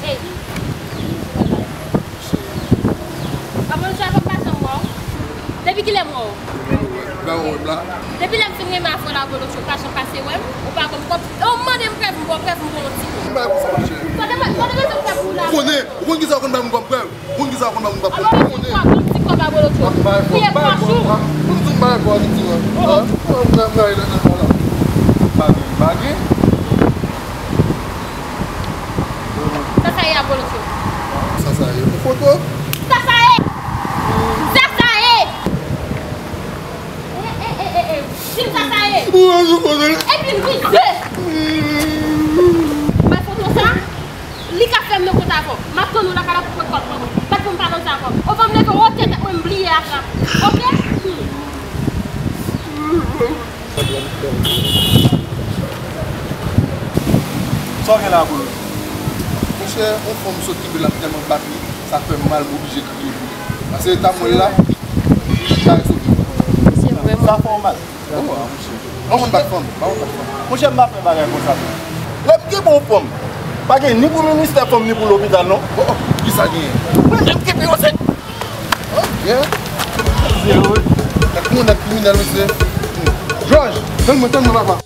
Ey. Papa, nou chwa pa janm wè w. Depi kilè m wè w? Ba wè m la. Depi lè m fin renmen avè w la, Bolo Cho, pa janm pase wè m, ou pa konn kòb. E w mande m prèv, m ba w prèv, m ba w yon ti kòb. M pa konn sa, monchè. Sa te mwen, sa te mwen fè pou la. Ou konnen, ou konn kisa w konn ba m kòb prèv? Ou konn kisa w konn ba m kòb prèv? Ou konnen. Yon ti kòb a Bolo Cho. Ou pa fè fò, ou pa fè fò. Pou m di w m pa fè fò, Viti, wè. Mwen, mwen, mwen, mwen, mwen, mwen. Bagay, bagay. Sa sa ye a, Bolo Cho? Sa sa ye? Pou foto? Sa sa ye? Sa sa ye? E, e, e, e, e. Di m sa sa ye? Epi l rive. Bay foto sa. Li ka fè m nan kont avè w. M ap tann ou lakay la pou pran kòb mwen. Bat pou m pa nan sa ankò. Ou fè m leve wotè tèt mwen, m bliye afè a. Oke? Sa w gen la, Bolo? Monchè, yon fanm sot kenbe l ap tèlman bat li, sa fè m mal, m oblije kriye pou li. Paske eta mwen la, li pa rezoud. Sa fè w mal. Oh, monchè. Pa konn bat fanm, pa konn bat fanm. Monchè, m pa fè bagay konsa. Lè m kenbe yon fanm, pa gen ni pou ministè fanm, ni pou lopital, non. Oh, oh, kisa genyen? Mwen, lè m kenbe yon sèk. Oh, yeah. Nèg moun, nèg kriminèl, mesye. Jòj, tann mwen, tann mwen, papa.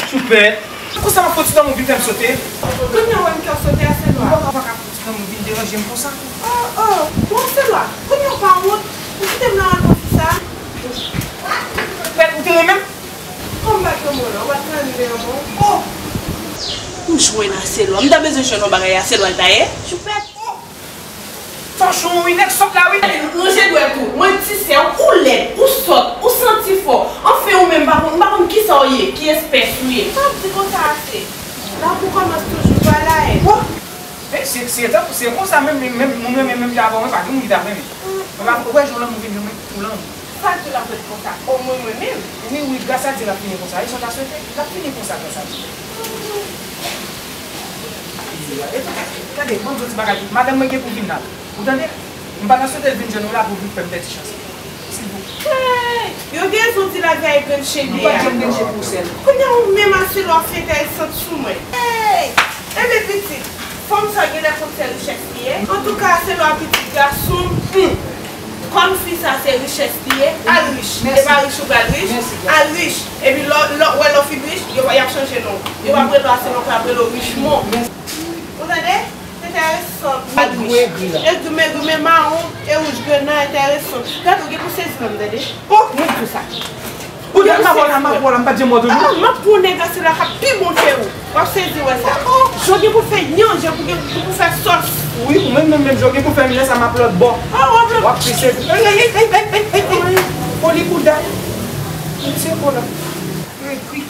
Choupèt. Konsa m ap fè ti lanmou vin fè m sote. Kounye a w wè m fè w sote a, Selwa. Ou pa ka, pa ka fè ti lanmou vin deranje m konsa. Oh, oh, bon, Selwa, kounye a w pa wont? Ou kite m nan rad konfli sa? Pèt, ou te renmen m? Kòm m pa t renmen w la, ou pa t renmen m, oh. M jwenn a Selwa. M ta bezwen jwenn yon bagay a Selwa l ta ye. Choupèt. Tanchon, wi, nèg sòt la, wi. Ranje dwèt ou. Mwen di se ou lèd, ou sòt, ou santi fò. Anfen, ou menm, m pa konn, m pa konn kisa w ye, ki espès ou ye. Sa w ap di konsa a, se lapou kòmanse toujou pa la, e. Bon. E, se, se, se konsa menm, menm, menm, moun renmen menm jan avè w, mwen pa gen moun ki ta renmen. Mwen pa, ou wè jan lanmou vin, mwen, ou lanmou. Sa k di l ap ret konsa? Omwen mwen menm? Wi, wi, gras a Dye l ap fini konsa. E sa w ta swete? L ap fini konsa, gras a Dye. Gade, ban m di w ti bagay. Madanm mwen gen pou vin la. Ou tande? M pa ta swete l vin jwenn ou la pou vin fè m pèdi chans. Silvouplè. Hey! Yo gen rezon di lavi a e grenn chede a. Nou pa t janm grenn je pou w sèl. Kounye a ou menm a Selwa fè kay sant sou mwen. Hey! Ebyen pitit, fanm sa genlè konn se richès li ye. Antouka, se lwa pitit gason m. Kòm fi sa se richès li ye, al rich. E pa rich ou pral rich, al rich. Epi lè w wè lè w fin rich, yo y ap chanje non. Yo p ap rele w Aselwa, yo ap rele w Richmond. Ou tande? Enteresan. Al rich. Yo di m egri men mawon e wouj grenan, enteresan. Gade, w gen pou sezi menm, tande. Oh, mwen di w sa. Ou te m ap wè w la, m ap wè w la, m pa t janm wè w toujou. Ah, m ap pran yon nèg Aselwa k ap pi bon ke ou. W ap sezi wè sa. Jan w gen pou fè nyan, jan w gen pou fè sòs. Wi, ou menm, menm, menm jan w gen pou fè m lè sa m ap lòt bò. Ah, w ap lòt. W ap pi sezi. Ey, ey, ey, ey, ey, ey, ey. Foli bouda. Misye fò la. Ey, wi.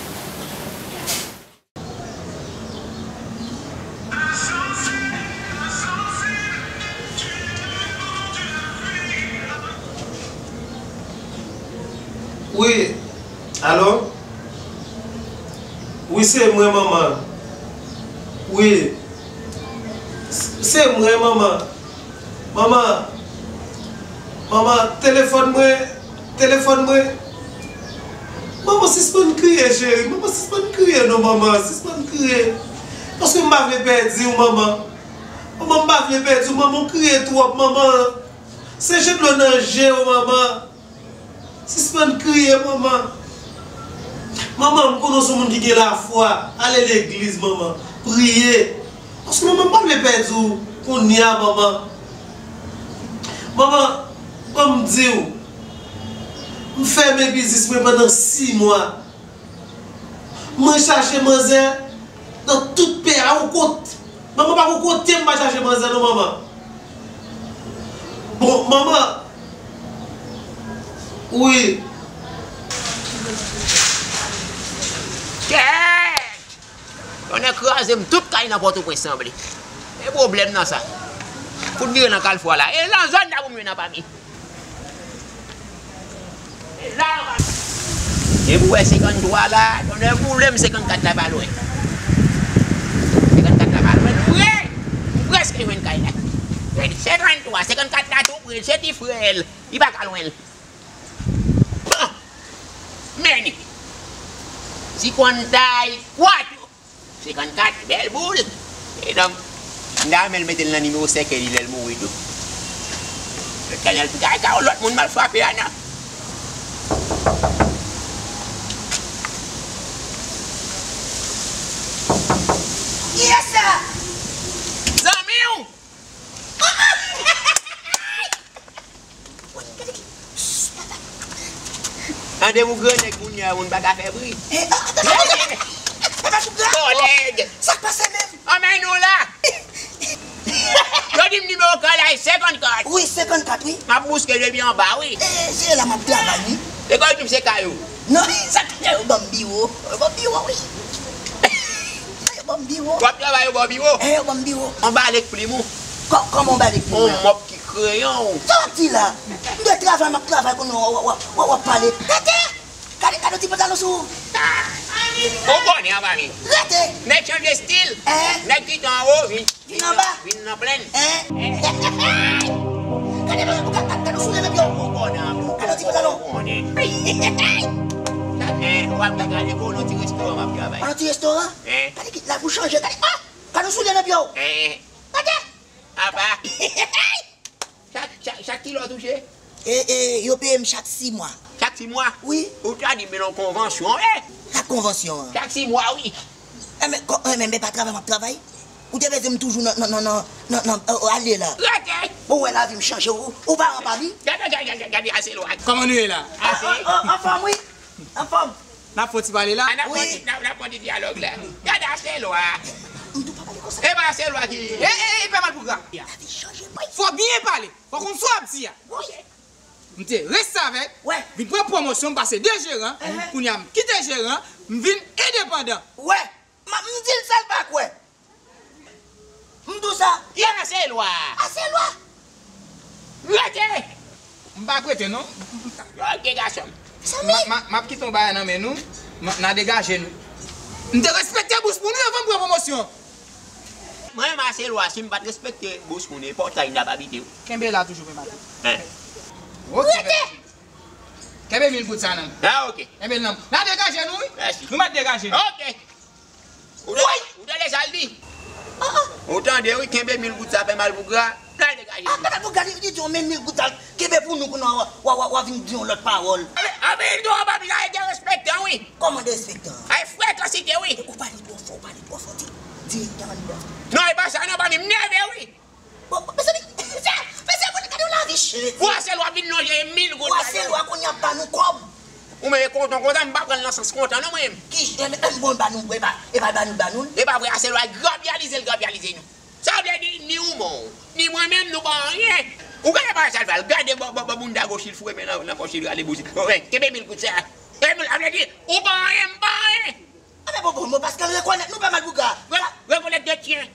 Wi, alo? Wi, se mwen, manman. Wi, s- se mwen, manman. Manman, manman, telefòn mwen, telefòn mwen. Manman, sispann kriye, cheri. Manman, sispann kriye, non, manman. Sispann kriye. Paske m pa vle pèdi w, manman. Manman, m pa vle pèdi w, manman, w kriye twòp, manman. Se je dlo nan je w, manman. Sispann kriye, manman. Manman, m konnen w se yon moun ki gen lafwa. Ale legliz, manman. Priye. Paske manman, m pa vle pèdi w kounye a, manman. Manman, ban m di w, m fèmen biznis mwen pandan sis mwa. Mwen chache manzè nan tout peyi a, ou kot-, manman, pa gon kote m pa chache manzè non, manman. Bon, manman. Wi. Kèt! Tonnè kraze m, tout kay nan Pòtoprens sanble. E pwoblèm nan sa. Fout vire nan Kalfou a la. E nan zòn nan pou m jwenn anpami. E la anpami. Depi w wè senkanntwa la, tonnè boule m, senkannkat la pa lwen. Senkannkat la pa lwen vre. M prèske jwenn kay la. Senkannntwa, senkannkat la tou pre, se ti frè l. Li pa ka lwen l. Bon. Men, ti konn tay, kwa tou. Senkannkat, bèl boul. E donk, m ta renmen l mete l nan nimewo sèkèy li lè l mouri tou. Letènèl, gade yon lòt moun m al frape a non. Kiyès sa? Zanmi w! Tande pou gran nèg kounye a, moun pa ka fè bri. Eh, ah, papa Chougra! Papa Chougra! Kòlèg! Sa k pase menm? Anmèy nou la! Yo di m nimewo kay la se senkannkat. Wi, senkannkat, wi. M ap bouske depi anba, wi. Eh, se la m ap travay, wi. E kòm di m se kay ou? Non, sa k fè yo ban m biwo. Yo ban m biwo, wi. Yo ban m biwo. W ap travay yo ba w biwo? Eh, yo ban m biwo. Yon balèk plim ou? Kò-, kòman yon balèk plim? Yon mòp ki kreyon. Sa w ap di la? M dwe travay, m ap travay kounye a w, w, w, w, w ap pale. Rete! Gade, gade yon ti pantalon sou ou. Ou konnen anba mi. Rete! Nèg chanje stil. Eh? Nèg kite anwo vin, vin anba. Vin nan plenn. Eh? Gade, gade, gade, gade yon soulye nan pye w. Ou konnen anba. Gade yon ti pantalon. Ou konnen. Gade, w ap gade, gade, gon yon ti restoran m ap travay. Yon ti restoran? Eh? Gade ki la pou chanje, gade. Ah! Gade yon soulye nan pye w. Eh? Gade! Apa? Chak, chak, chak kilè w touche? E, e, yo peye m chak sis mwa. Chak sis mwa? Wi. Ou ta di m nan konvansyon, wi. Sa konvansyon an? Chak sis mwa, wi. Enben, kò-, enben, men pa travay m ap travay. Ou te bezwen m toujou nan, nan, nan, nan, nan, nan, euh, ale la. Rete! Bon, ou wè lavi m chanje, ou, ou pa anba mi? Gade, gade, gade, gade, ase lwa. Kòman nou ye la? Ase. An, an, an, anfòm, wi. Anfòm. N ap fè yon ti pale la? A, n ap fè yon ti, n ap, n ap fè yon ti dyalòg la. Gade ase lwa. M di w pa pale konsa. E pa ase lwa ki. E, e, e, pa mal pou gra. Lavi chanje, boy. Fò w byen pale. Fò w konn sa w ap di a. Wi. M te restavèk, wè, vin pran pwomosyon, m pase de jeran, kounye a m kite jeran, m vin endepandan. Wè, m, m di l sa l pa kwè. M di w sa. Ki ase lwa? Ase lwa. Rete! M pa prete non. Ok, gason m. Mezanmi. M a, m a, m ap kite yon bagay nan men nou. M a, n a degaje nou. M te respekte bous pou nou anvan m pran pwomosyon. Mwen, m ase lwa, si m pa t respekte bous moun, e pòtay n t ap abite wi. Kenbe la toujou, men maten. Hein. Ok, rete! Kenbe mil goud sa nan. Ah, ok. Kenbe l nan. N a degaje nou, wi. Mèsi. Nou mèt degaje nou. Ok. Ou tande, ou tande sa l di? Ou tande wi, kenbe mil goud sa fè mal pou gra. Pral degaje. Ah, papa, pou gade, li di yon mil, mil goud sa, kenbe pou nou, kounye a, w a, w a, w a vin di yon lòt pawòl. Anben, anben, nou pa bezwen derespektan, wi. Kòman derespektan? Ay, frekansite, wi. Ou pale twò fò, ou pale twò fò, di, direktèman li bò. Non, e pa sa, non, pa vin nève, wi. Bon, mezanmi, mesye, mesye, pou nou gade yon lavi cheri. Pou Aselwa vin lonje mil goud. Pou Aselwa kounye a ap ba nou kòb. Ou menm e kontan, kontan, m pa pran l nan sans kontan, non, mwen menm. Ki, e, e, bon, ba nou, e pa, e pa ba nou, ba nou. E pa vre, Aselwa grapyalize l, grapyalize nou. Sa vle di, ni ou mò, ni mwen menm, nou pa anyen. Ou gade pa sa l fè, gade bò, bò, bò bounda goch li foure men nan, nan pòch li, rale bouzen. Bon, wi, kenbe mil goud sa. Kenbe mil, sa vle di, ou pa anyen, m pa anyen. Anben bon, bon, bon, paske l rekonèt nou pa mal pou gra. Re-, rekonèt de tyen.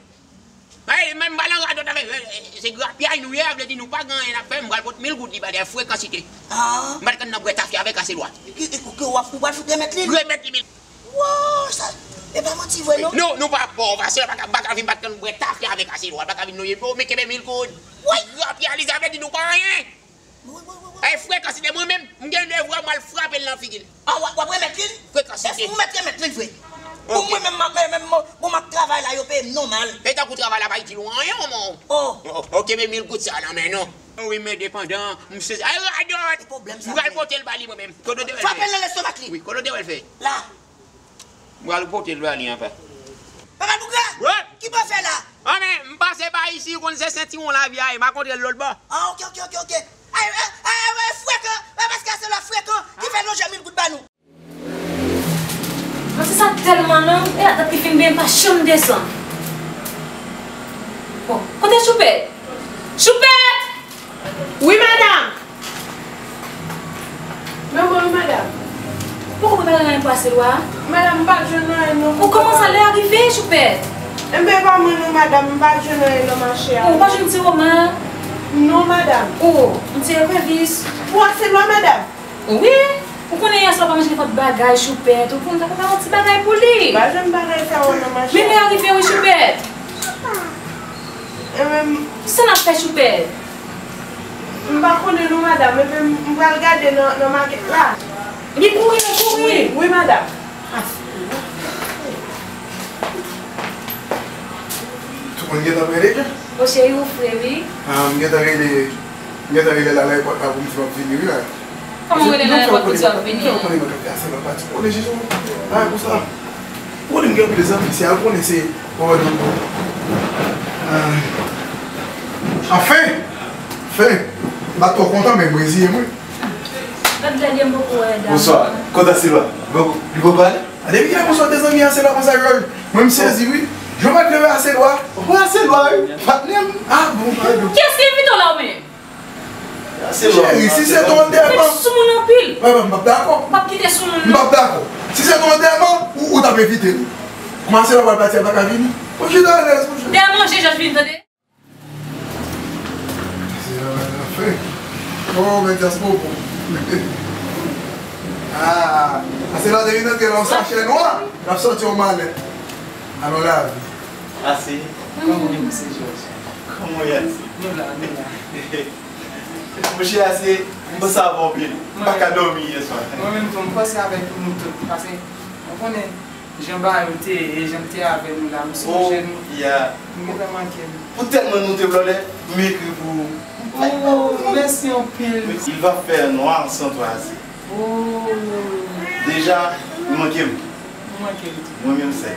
Ay, menm pa nan radòt avè, e, e, se grapyay nou ye, sa vle di nou pa gen anyen n ap fè, m pral pote mil goud li ba de frekansite. Ah. M pa t konn nan bwè tafya avèk Aselwa. Ki, ki, ki w ap, ou pral fout remèt li? Remèt li mil. Wow, sa, e pa manti vre non. Nou, nou pa pòv, Aselwa pa ka, pa ka vin pa t konn bwè tafya avèk Aselwa, pa ka vin nou ye, men kenbe mil goud. Wi. Grapyalize, sa vle di nou pa anyen. Wi, wi, wi, wi. Ay, frekansite, mwen menm, m gen devwa, m al frape l nan figi l. Ah, w ap, w ap remèt li l? Frekansite. Èske ou mèt remèt li l vre? Pou mwen menm, m ap, menm, menm, bon, m ap travay la, yo peye m nòmal. E tankou travay la pa itil ou anyen, mwen. Oh. Oh, oh, kenbe mil goud sa nan men nou. Wi, m endepandan, m sezi. Ay, radòt! Pwoblèm sa. M pral pote l ba li, mwen menm. Kote w te wè l fè? Frape l nan lestomak li. Wi, kote w te wè l fè? La. M pral pote l ba li anfen. Papa Bougra! Wi! Ki bò w fè la? Anben, m pase pa isi, ou konn se sentiwon lavi a ye, m a kontre l lòt bò. Ah, ok, ok, ok, ok. Ay, ay, ay, ay, frekan! Ay, paske se lè frekan ki fè lonje mil goud ba nou. Mwen se sa tèlman non, e atant ki fin byen pa chanm desann. Bon, kote Choupèt? Choupèt! Wi, madanm. Mwen bon, wi, madanm. Poko prepare anyen pou Aselwa? Madanm, m pa t jwenn anyen non. Ou kòman sa lè a rive, Choupèt? Enben, e pa mwen non, madanm, m pa t jwenn anyen nan mache a. Ou pa jwenn ti woma? Non, madanm. Ou, yon ti ekrevis? Pou Aselwa, madanm. Wi, ou konnen yè swa pa manje nenpòt bagay, Choupèt. Ou konn ta konn yon ti bagay pou li. M pa jwenn bagay sa yo nan mache a. Men lè a rive wi, Choupèt. E menm. Sa n ap fè, Choupèt? M pa konnen non, madanm, epi m, m pral gade nan, nan makèt la. Li kouri, li kouri. Wi, wi, madanm. Tout moun gentan prè deja? O cheri, ou fre, wi. Ah, m gentan rele, m gentan rele Lala e pòt la pou m di w ap vini, wi, la. Kòman w rele Lala e pòt pou di w ap vini? Ou konnen mwen kanpe ase nan pati. Ou konnen Jezi, bagay konsa. Ou konnen m gen anpil zanmi, se al konnen se, bon, bon, bon. Ah. Anfen! Anfen! M pa t twò kontan, men m reziye mwen. Gad lè m poko wè dam. Bonswa. Kote Aselwa? Li poko, li poko ale? A, depi kilè bonswa de zanmi Aselwa konsa, Jòj? Mwen, m sezi, wi. Jòj pa t leve Aselwa. Ou Aselwa, wi. Patnè m. Ah, bon, padon. Kiyès ki envite w la, ou menm? Cheri, si se te yon dèyè ban. Ou sou moun anpil. Mwen, mwen, m p ap dakò. M p ap kite sou moun, non. M p ap dakò. Si se te yon dèyè ban, ou, ou t ap envite li. Kòman Aselwa pral pati, l pa ka vini? Ou chita alèz, monchè. Dèyè manje, Jòj vin, tande. Se la, la, la, fen. Oh, men dyas popo. Ah, Aselwa te vin antre nan yon sachè nwa. L ap sòti yon malèt. Alò, lavi. Ase. Kòman w ye, mesye Jòj? Kòman w ye, Ase? Nou la, nou la. Monchè Ase, m panse avè w anpil. M pa ka dòmi yè swa. Mwen menm tou, m panse avèk nou tout. Paske, ou konnen, jan bagay yo te ye, jan l te avè nou la, m sonje nou. M gentan manke l. Pou tèlman nou te vle w lè, m ekri pou ou. Oh, mèsi anpil. Il va faire noir sans toi, Ase. Oh. Deja, ou manke m. Ou manke m tou. Mwen menm sèl.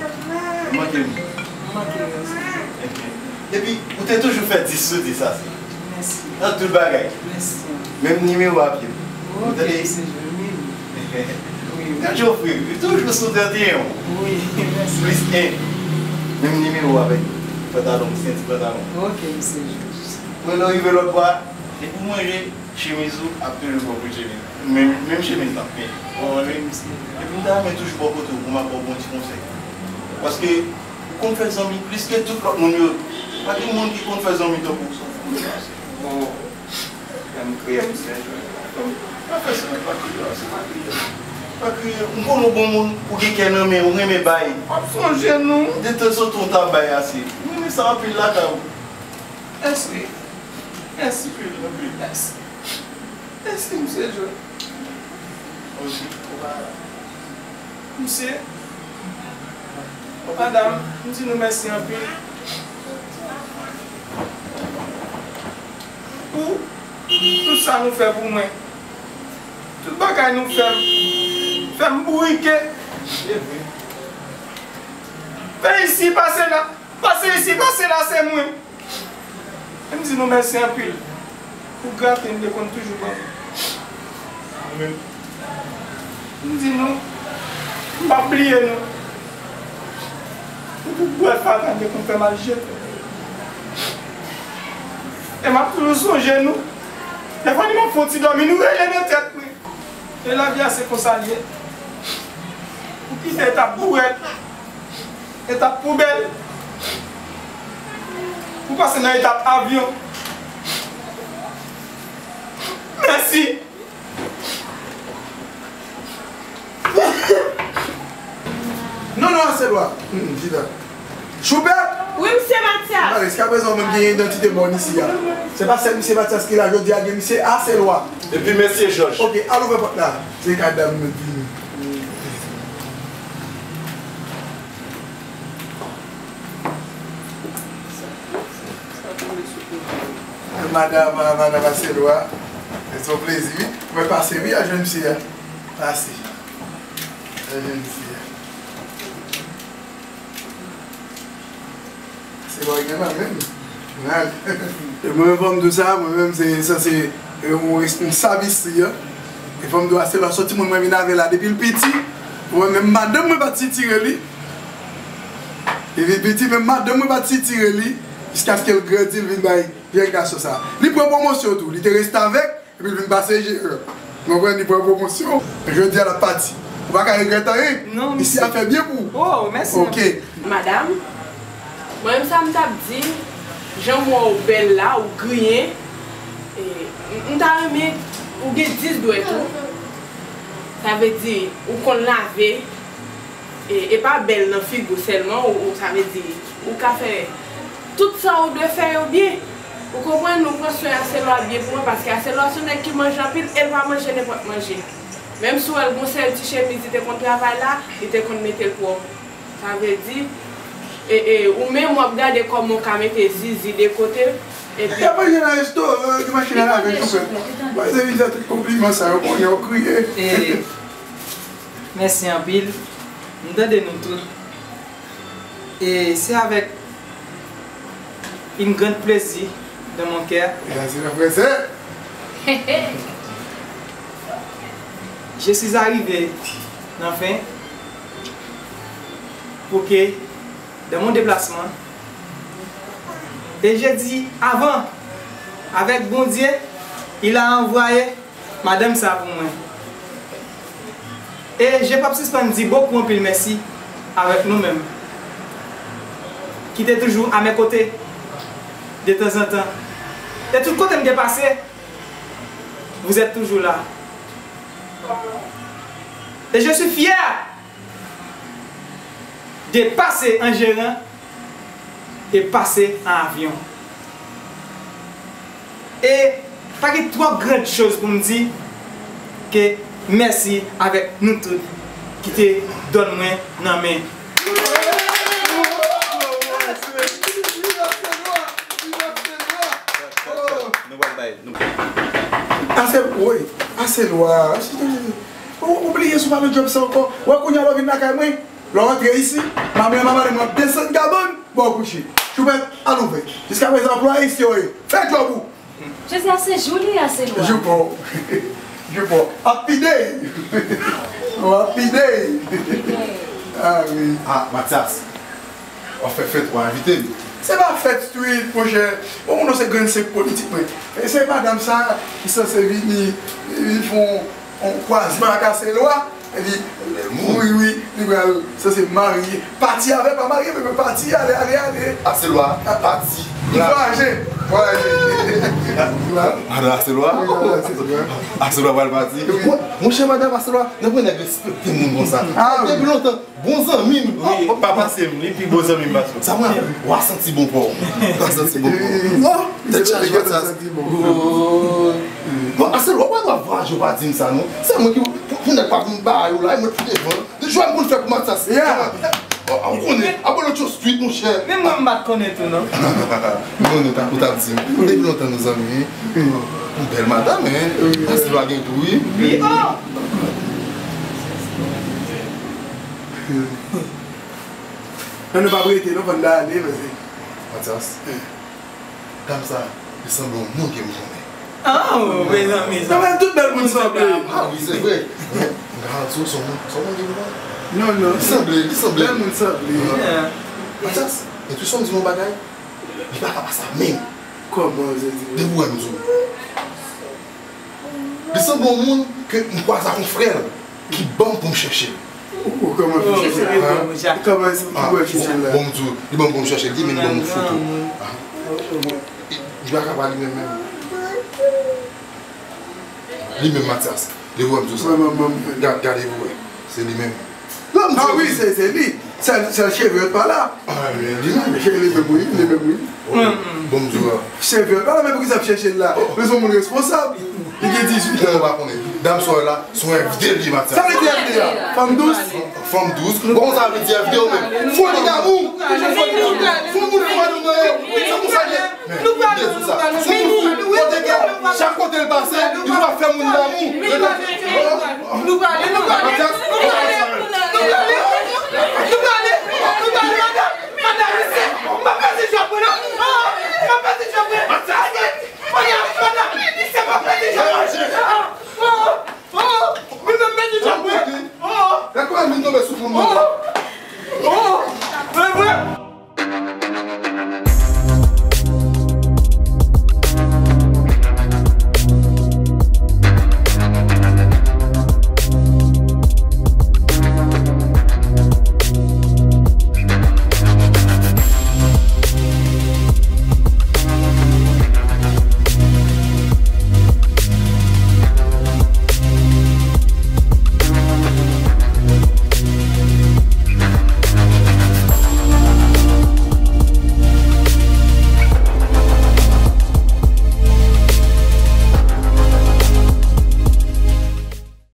Ou manke m. M manke w osi. Epi, ou te toujou fè dis sou dis, Ase. Mèsi. Nan tout bagay. Mèsi. Menm nimewo a pye m. Ou tande? Ok, se jwenn wi. Wi, wi. Gad jan w fre, wi. Toujou sou trannteyen w. Wi, mèsi. Plis en. Menm nimewo avèk pantalon, senti pantalon. Ok, se jwenn. Mwen lè w rive lòt bò a, depi w manje, chemiz ou ap toujou bò kote chemiz. Menm, menm chemiz l ap penyen. Ou konprann wi? Epi m ta renmen toujou bò kote w pou m ap ba w bon ti konsèy. Paske ou konn fè zanmi plis ke tout lòt moun yo. Pa gen moun ki konn fè zanmi tankou w. Bon, lè m kriye, m se jwe. Pa fè sa, pa kriye, se pa kriye. Pa kriye. M konnen w bon moun, ou gen kè nan men, ou renmen bay. W ap sonje nou. De tanzantan w ta bay Ase. M renmen sa anpil lakay ou. Mèsi. Mèsi anpil, anpil. Mèsi. Mèsi, mesye Jòj. Mesye, madam, m di nou mèsi anpil. Sa nou fè pou mwen. Tout bagay nou fè m, fè m bourike. Fè isi, pase la. Pase isi, pase la, se mwen. E m di nou mèsi anpil pou grate n te konn toujou ban m. M di nou, m p ap bliye nou. Pou tout bwè fatra n te konn fè m al jete. E m ap toujou sonje nou. Dèfwa ni m ap fè yon ti dòmi, nou rele nan tèt mwen. E lavi a se konsa l ye. Ou kite etap bouwèt, etap poubèl, ou pase nan etap avyon. Mèsi. Non, non, Aselwa. Hmm, chita. Choupèt! Wi, misye Matyas. Mare, jiskaprezan, ou menm genyen idantite mòn isi a. Se pa sèl misye Matyas ki la jodi a, gen misye Aselwa. Epi mesye Jòj. Ok, al ouvè pòt la. Se kay dam nan vini. Madanm, madanm Aselwa. Se yon plezi, wi. Mwen pase, wi, al jwenn misye a. Pase. Al jwenn misye a. Se pa gen nan menm. Nan. E mwen menm, fò m di w sa, mwen menm, se sanse, e, yon, yon sav isi a. E fò m di w, Aselwa, se yon timoun mwen vin avè l la depi l piti. Mwen menm, madanm mwen pa t sitire li. Depi l piti, menm madanm mwen pa t sitire li. Jiskaske l grandi, l vin bay jèn gason sa. Li pran pwomosyon tou. Li te reste avèk. Epi l vin pase jeran. Ou konprann, li pran pwomosyon. Jodi a l ap pati. Ou pa ka regrèt anyen. Non, isi a fè byen pou ou. Oh, mèsi. Ok. Madanm, mwen menm sa m t ap di, jan m wè w bèl la, ou griyen, e, m, m ta renmen ou gen dis dwèt ou. Sa vle di, ou konn lave, e, e pa bèl nan figi w sèlman, ou, ou, sa vle di, ou ka fè tout sa ou dwe fè yo byen. Ou konprann, nou pran swen Aselwa byen pou mwen, paske Aselwa se yon nèg ki manje anpil e l pa manje nenpòt manje. Menm si w wè l gon sèl ti chemiz li te konn travay la, li te konn mete l pwòp. Sa vle di, e, e, ou menm w ap gade kòman w ka mete zizi de kote, epi. Y ap manje nan restoran, ki machin a lave, choufè. Bay de viza tout konpliman sa yo, konnen w kriye. E, mèsi anpil. M tande nou tout. Et c'est avec une grande plaisir dans mon cœur. Gracias, ofrecer. Je suis arrivé, enfin, pour que, dans mon déplacement, et j'ai dit avant, avec Bondye, il a envoyé madanm sa pou mwen. E je p ap sispann di bokou anpil mèsi avèk nou menm, ki te toujou a mes côtés de tanzantan. E tout kote m te pase, vous êtes toujours là. Et je suis fier de pase an jeran e pase an avyon. E pa gen twòp grand choz pou m di ke mèsi avèk nou tout ki te donn mwen nan men. Nou pral bay, nou. Ase, woy, ase lwa. Ou, ou bliye sou pale djòb sa ankò. Wè kounye a lè w vin lakay mwen, lè w rantre isi, manmi an pa pale mwen ap desann kabann, ba w kouche. Choupèt, al ouvè. Jiskaprezan, anplwaye isi yo ye. Fè djòb ou. Jezi a se jou li, ase lwa. Jou pa w. Jou pa w. Happy day. Oh, happy day. Ah, wi. Ah, Matyas. W ap fè fèt, w a envite m. Se pa fèt street, monchè. Bon, moun nan se grenn sèk politik, mwen. E se madanm sa ki sanse vini, vin fè yon, yon kwazman ak ase lwa. Epi, wi, wi, li pral sanse marye. Pati avè, pa marye, men pati, ale, ale, ale. Ase lwa, pati. Vwayaje, vwayaje. Madan ase lwa? Wi, madan ase lwa. Ase lwa pral pati. Mon, monchè, madan ase lwa, nan pwen nèg respekte moun konsa. Ah, wi. Depi lontan. Bon zanmi m. Wi, pa pase m, li pi bon zanmi m pase w. Sa mwen aprann, w a santi bon pa w. W a santi bon pa w. Oh, tèt chaje w sa. Bon, ase lwa, w a vwayaje, w pa di m sa non. Se mwen ki, pou, pou nèg pa vin ba yo la, e mwen ki devan. De jwa m konn fè pou Matyas. Yeah. Ou konnen, abòne sou street, monchè. Menm mwen, m pa t konnen tou, non. M konnen, ou t ap di m. Depi lontan nou zanmi, wi. Ou bèl madanm, hein. Pase pa gen tou, wi. Wi, oh. Non, nou p ap rete, non, fò n ta ale, paske Mathias. Dam sa, li sanble yon moun ke m konnen. Oh, mezanmi. Sa fè tout bèl moun sanble. Ah wi, se vre. Men, m ka di w, se yon moun, se yon moun ki konnen. Non, non. Li sanble, li sanble. Bèl moun sanble. Mathias, entwisyon m di m yon bagay, li pa ka pase a menm. Kòman, Zezi? Depi w wè m di w. Li sanble yon moun ke m kwaze ak yon frè l ki ban m pou m chèche l. Ou kòman fè chèche l? Kòman ki wè chèche l la? Bon, m di w, li ban m pou m chèche l, li menm ban m yon foto. Li pa ka pa li menm menm. Li menm Mathias. Depi w wè m di w sa. Gade, gade pou w wè. Se li menm. Ah wi, se, se li. Sèl, sèl cheve yo t pa la. Ah, men li menm. Li menm, wi, li menm, wi. Bon, m di w la. Cheve yo t pa la, men poukisa ap chèche l la? Men se yon moun responsab. Li gen dizuit an. Ou pa konnen. Dam sa w wè la, se yon F D li ye, Mathias. Sa vle di F D a? Fanm dous? Fanm dous. Bon, sa vle di F D ou menm. Foli damou. Foli damou. Fò moun fò nou mwen.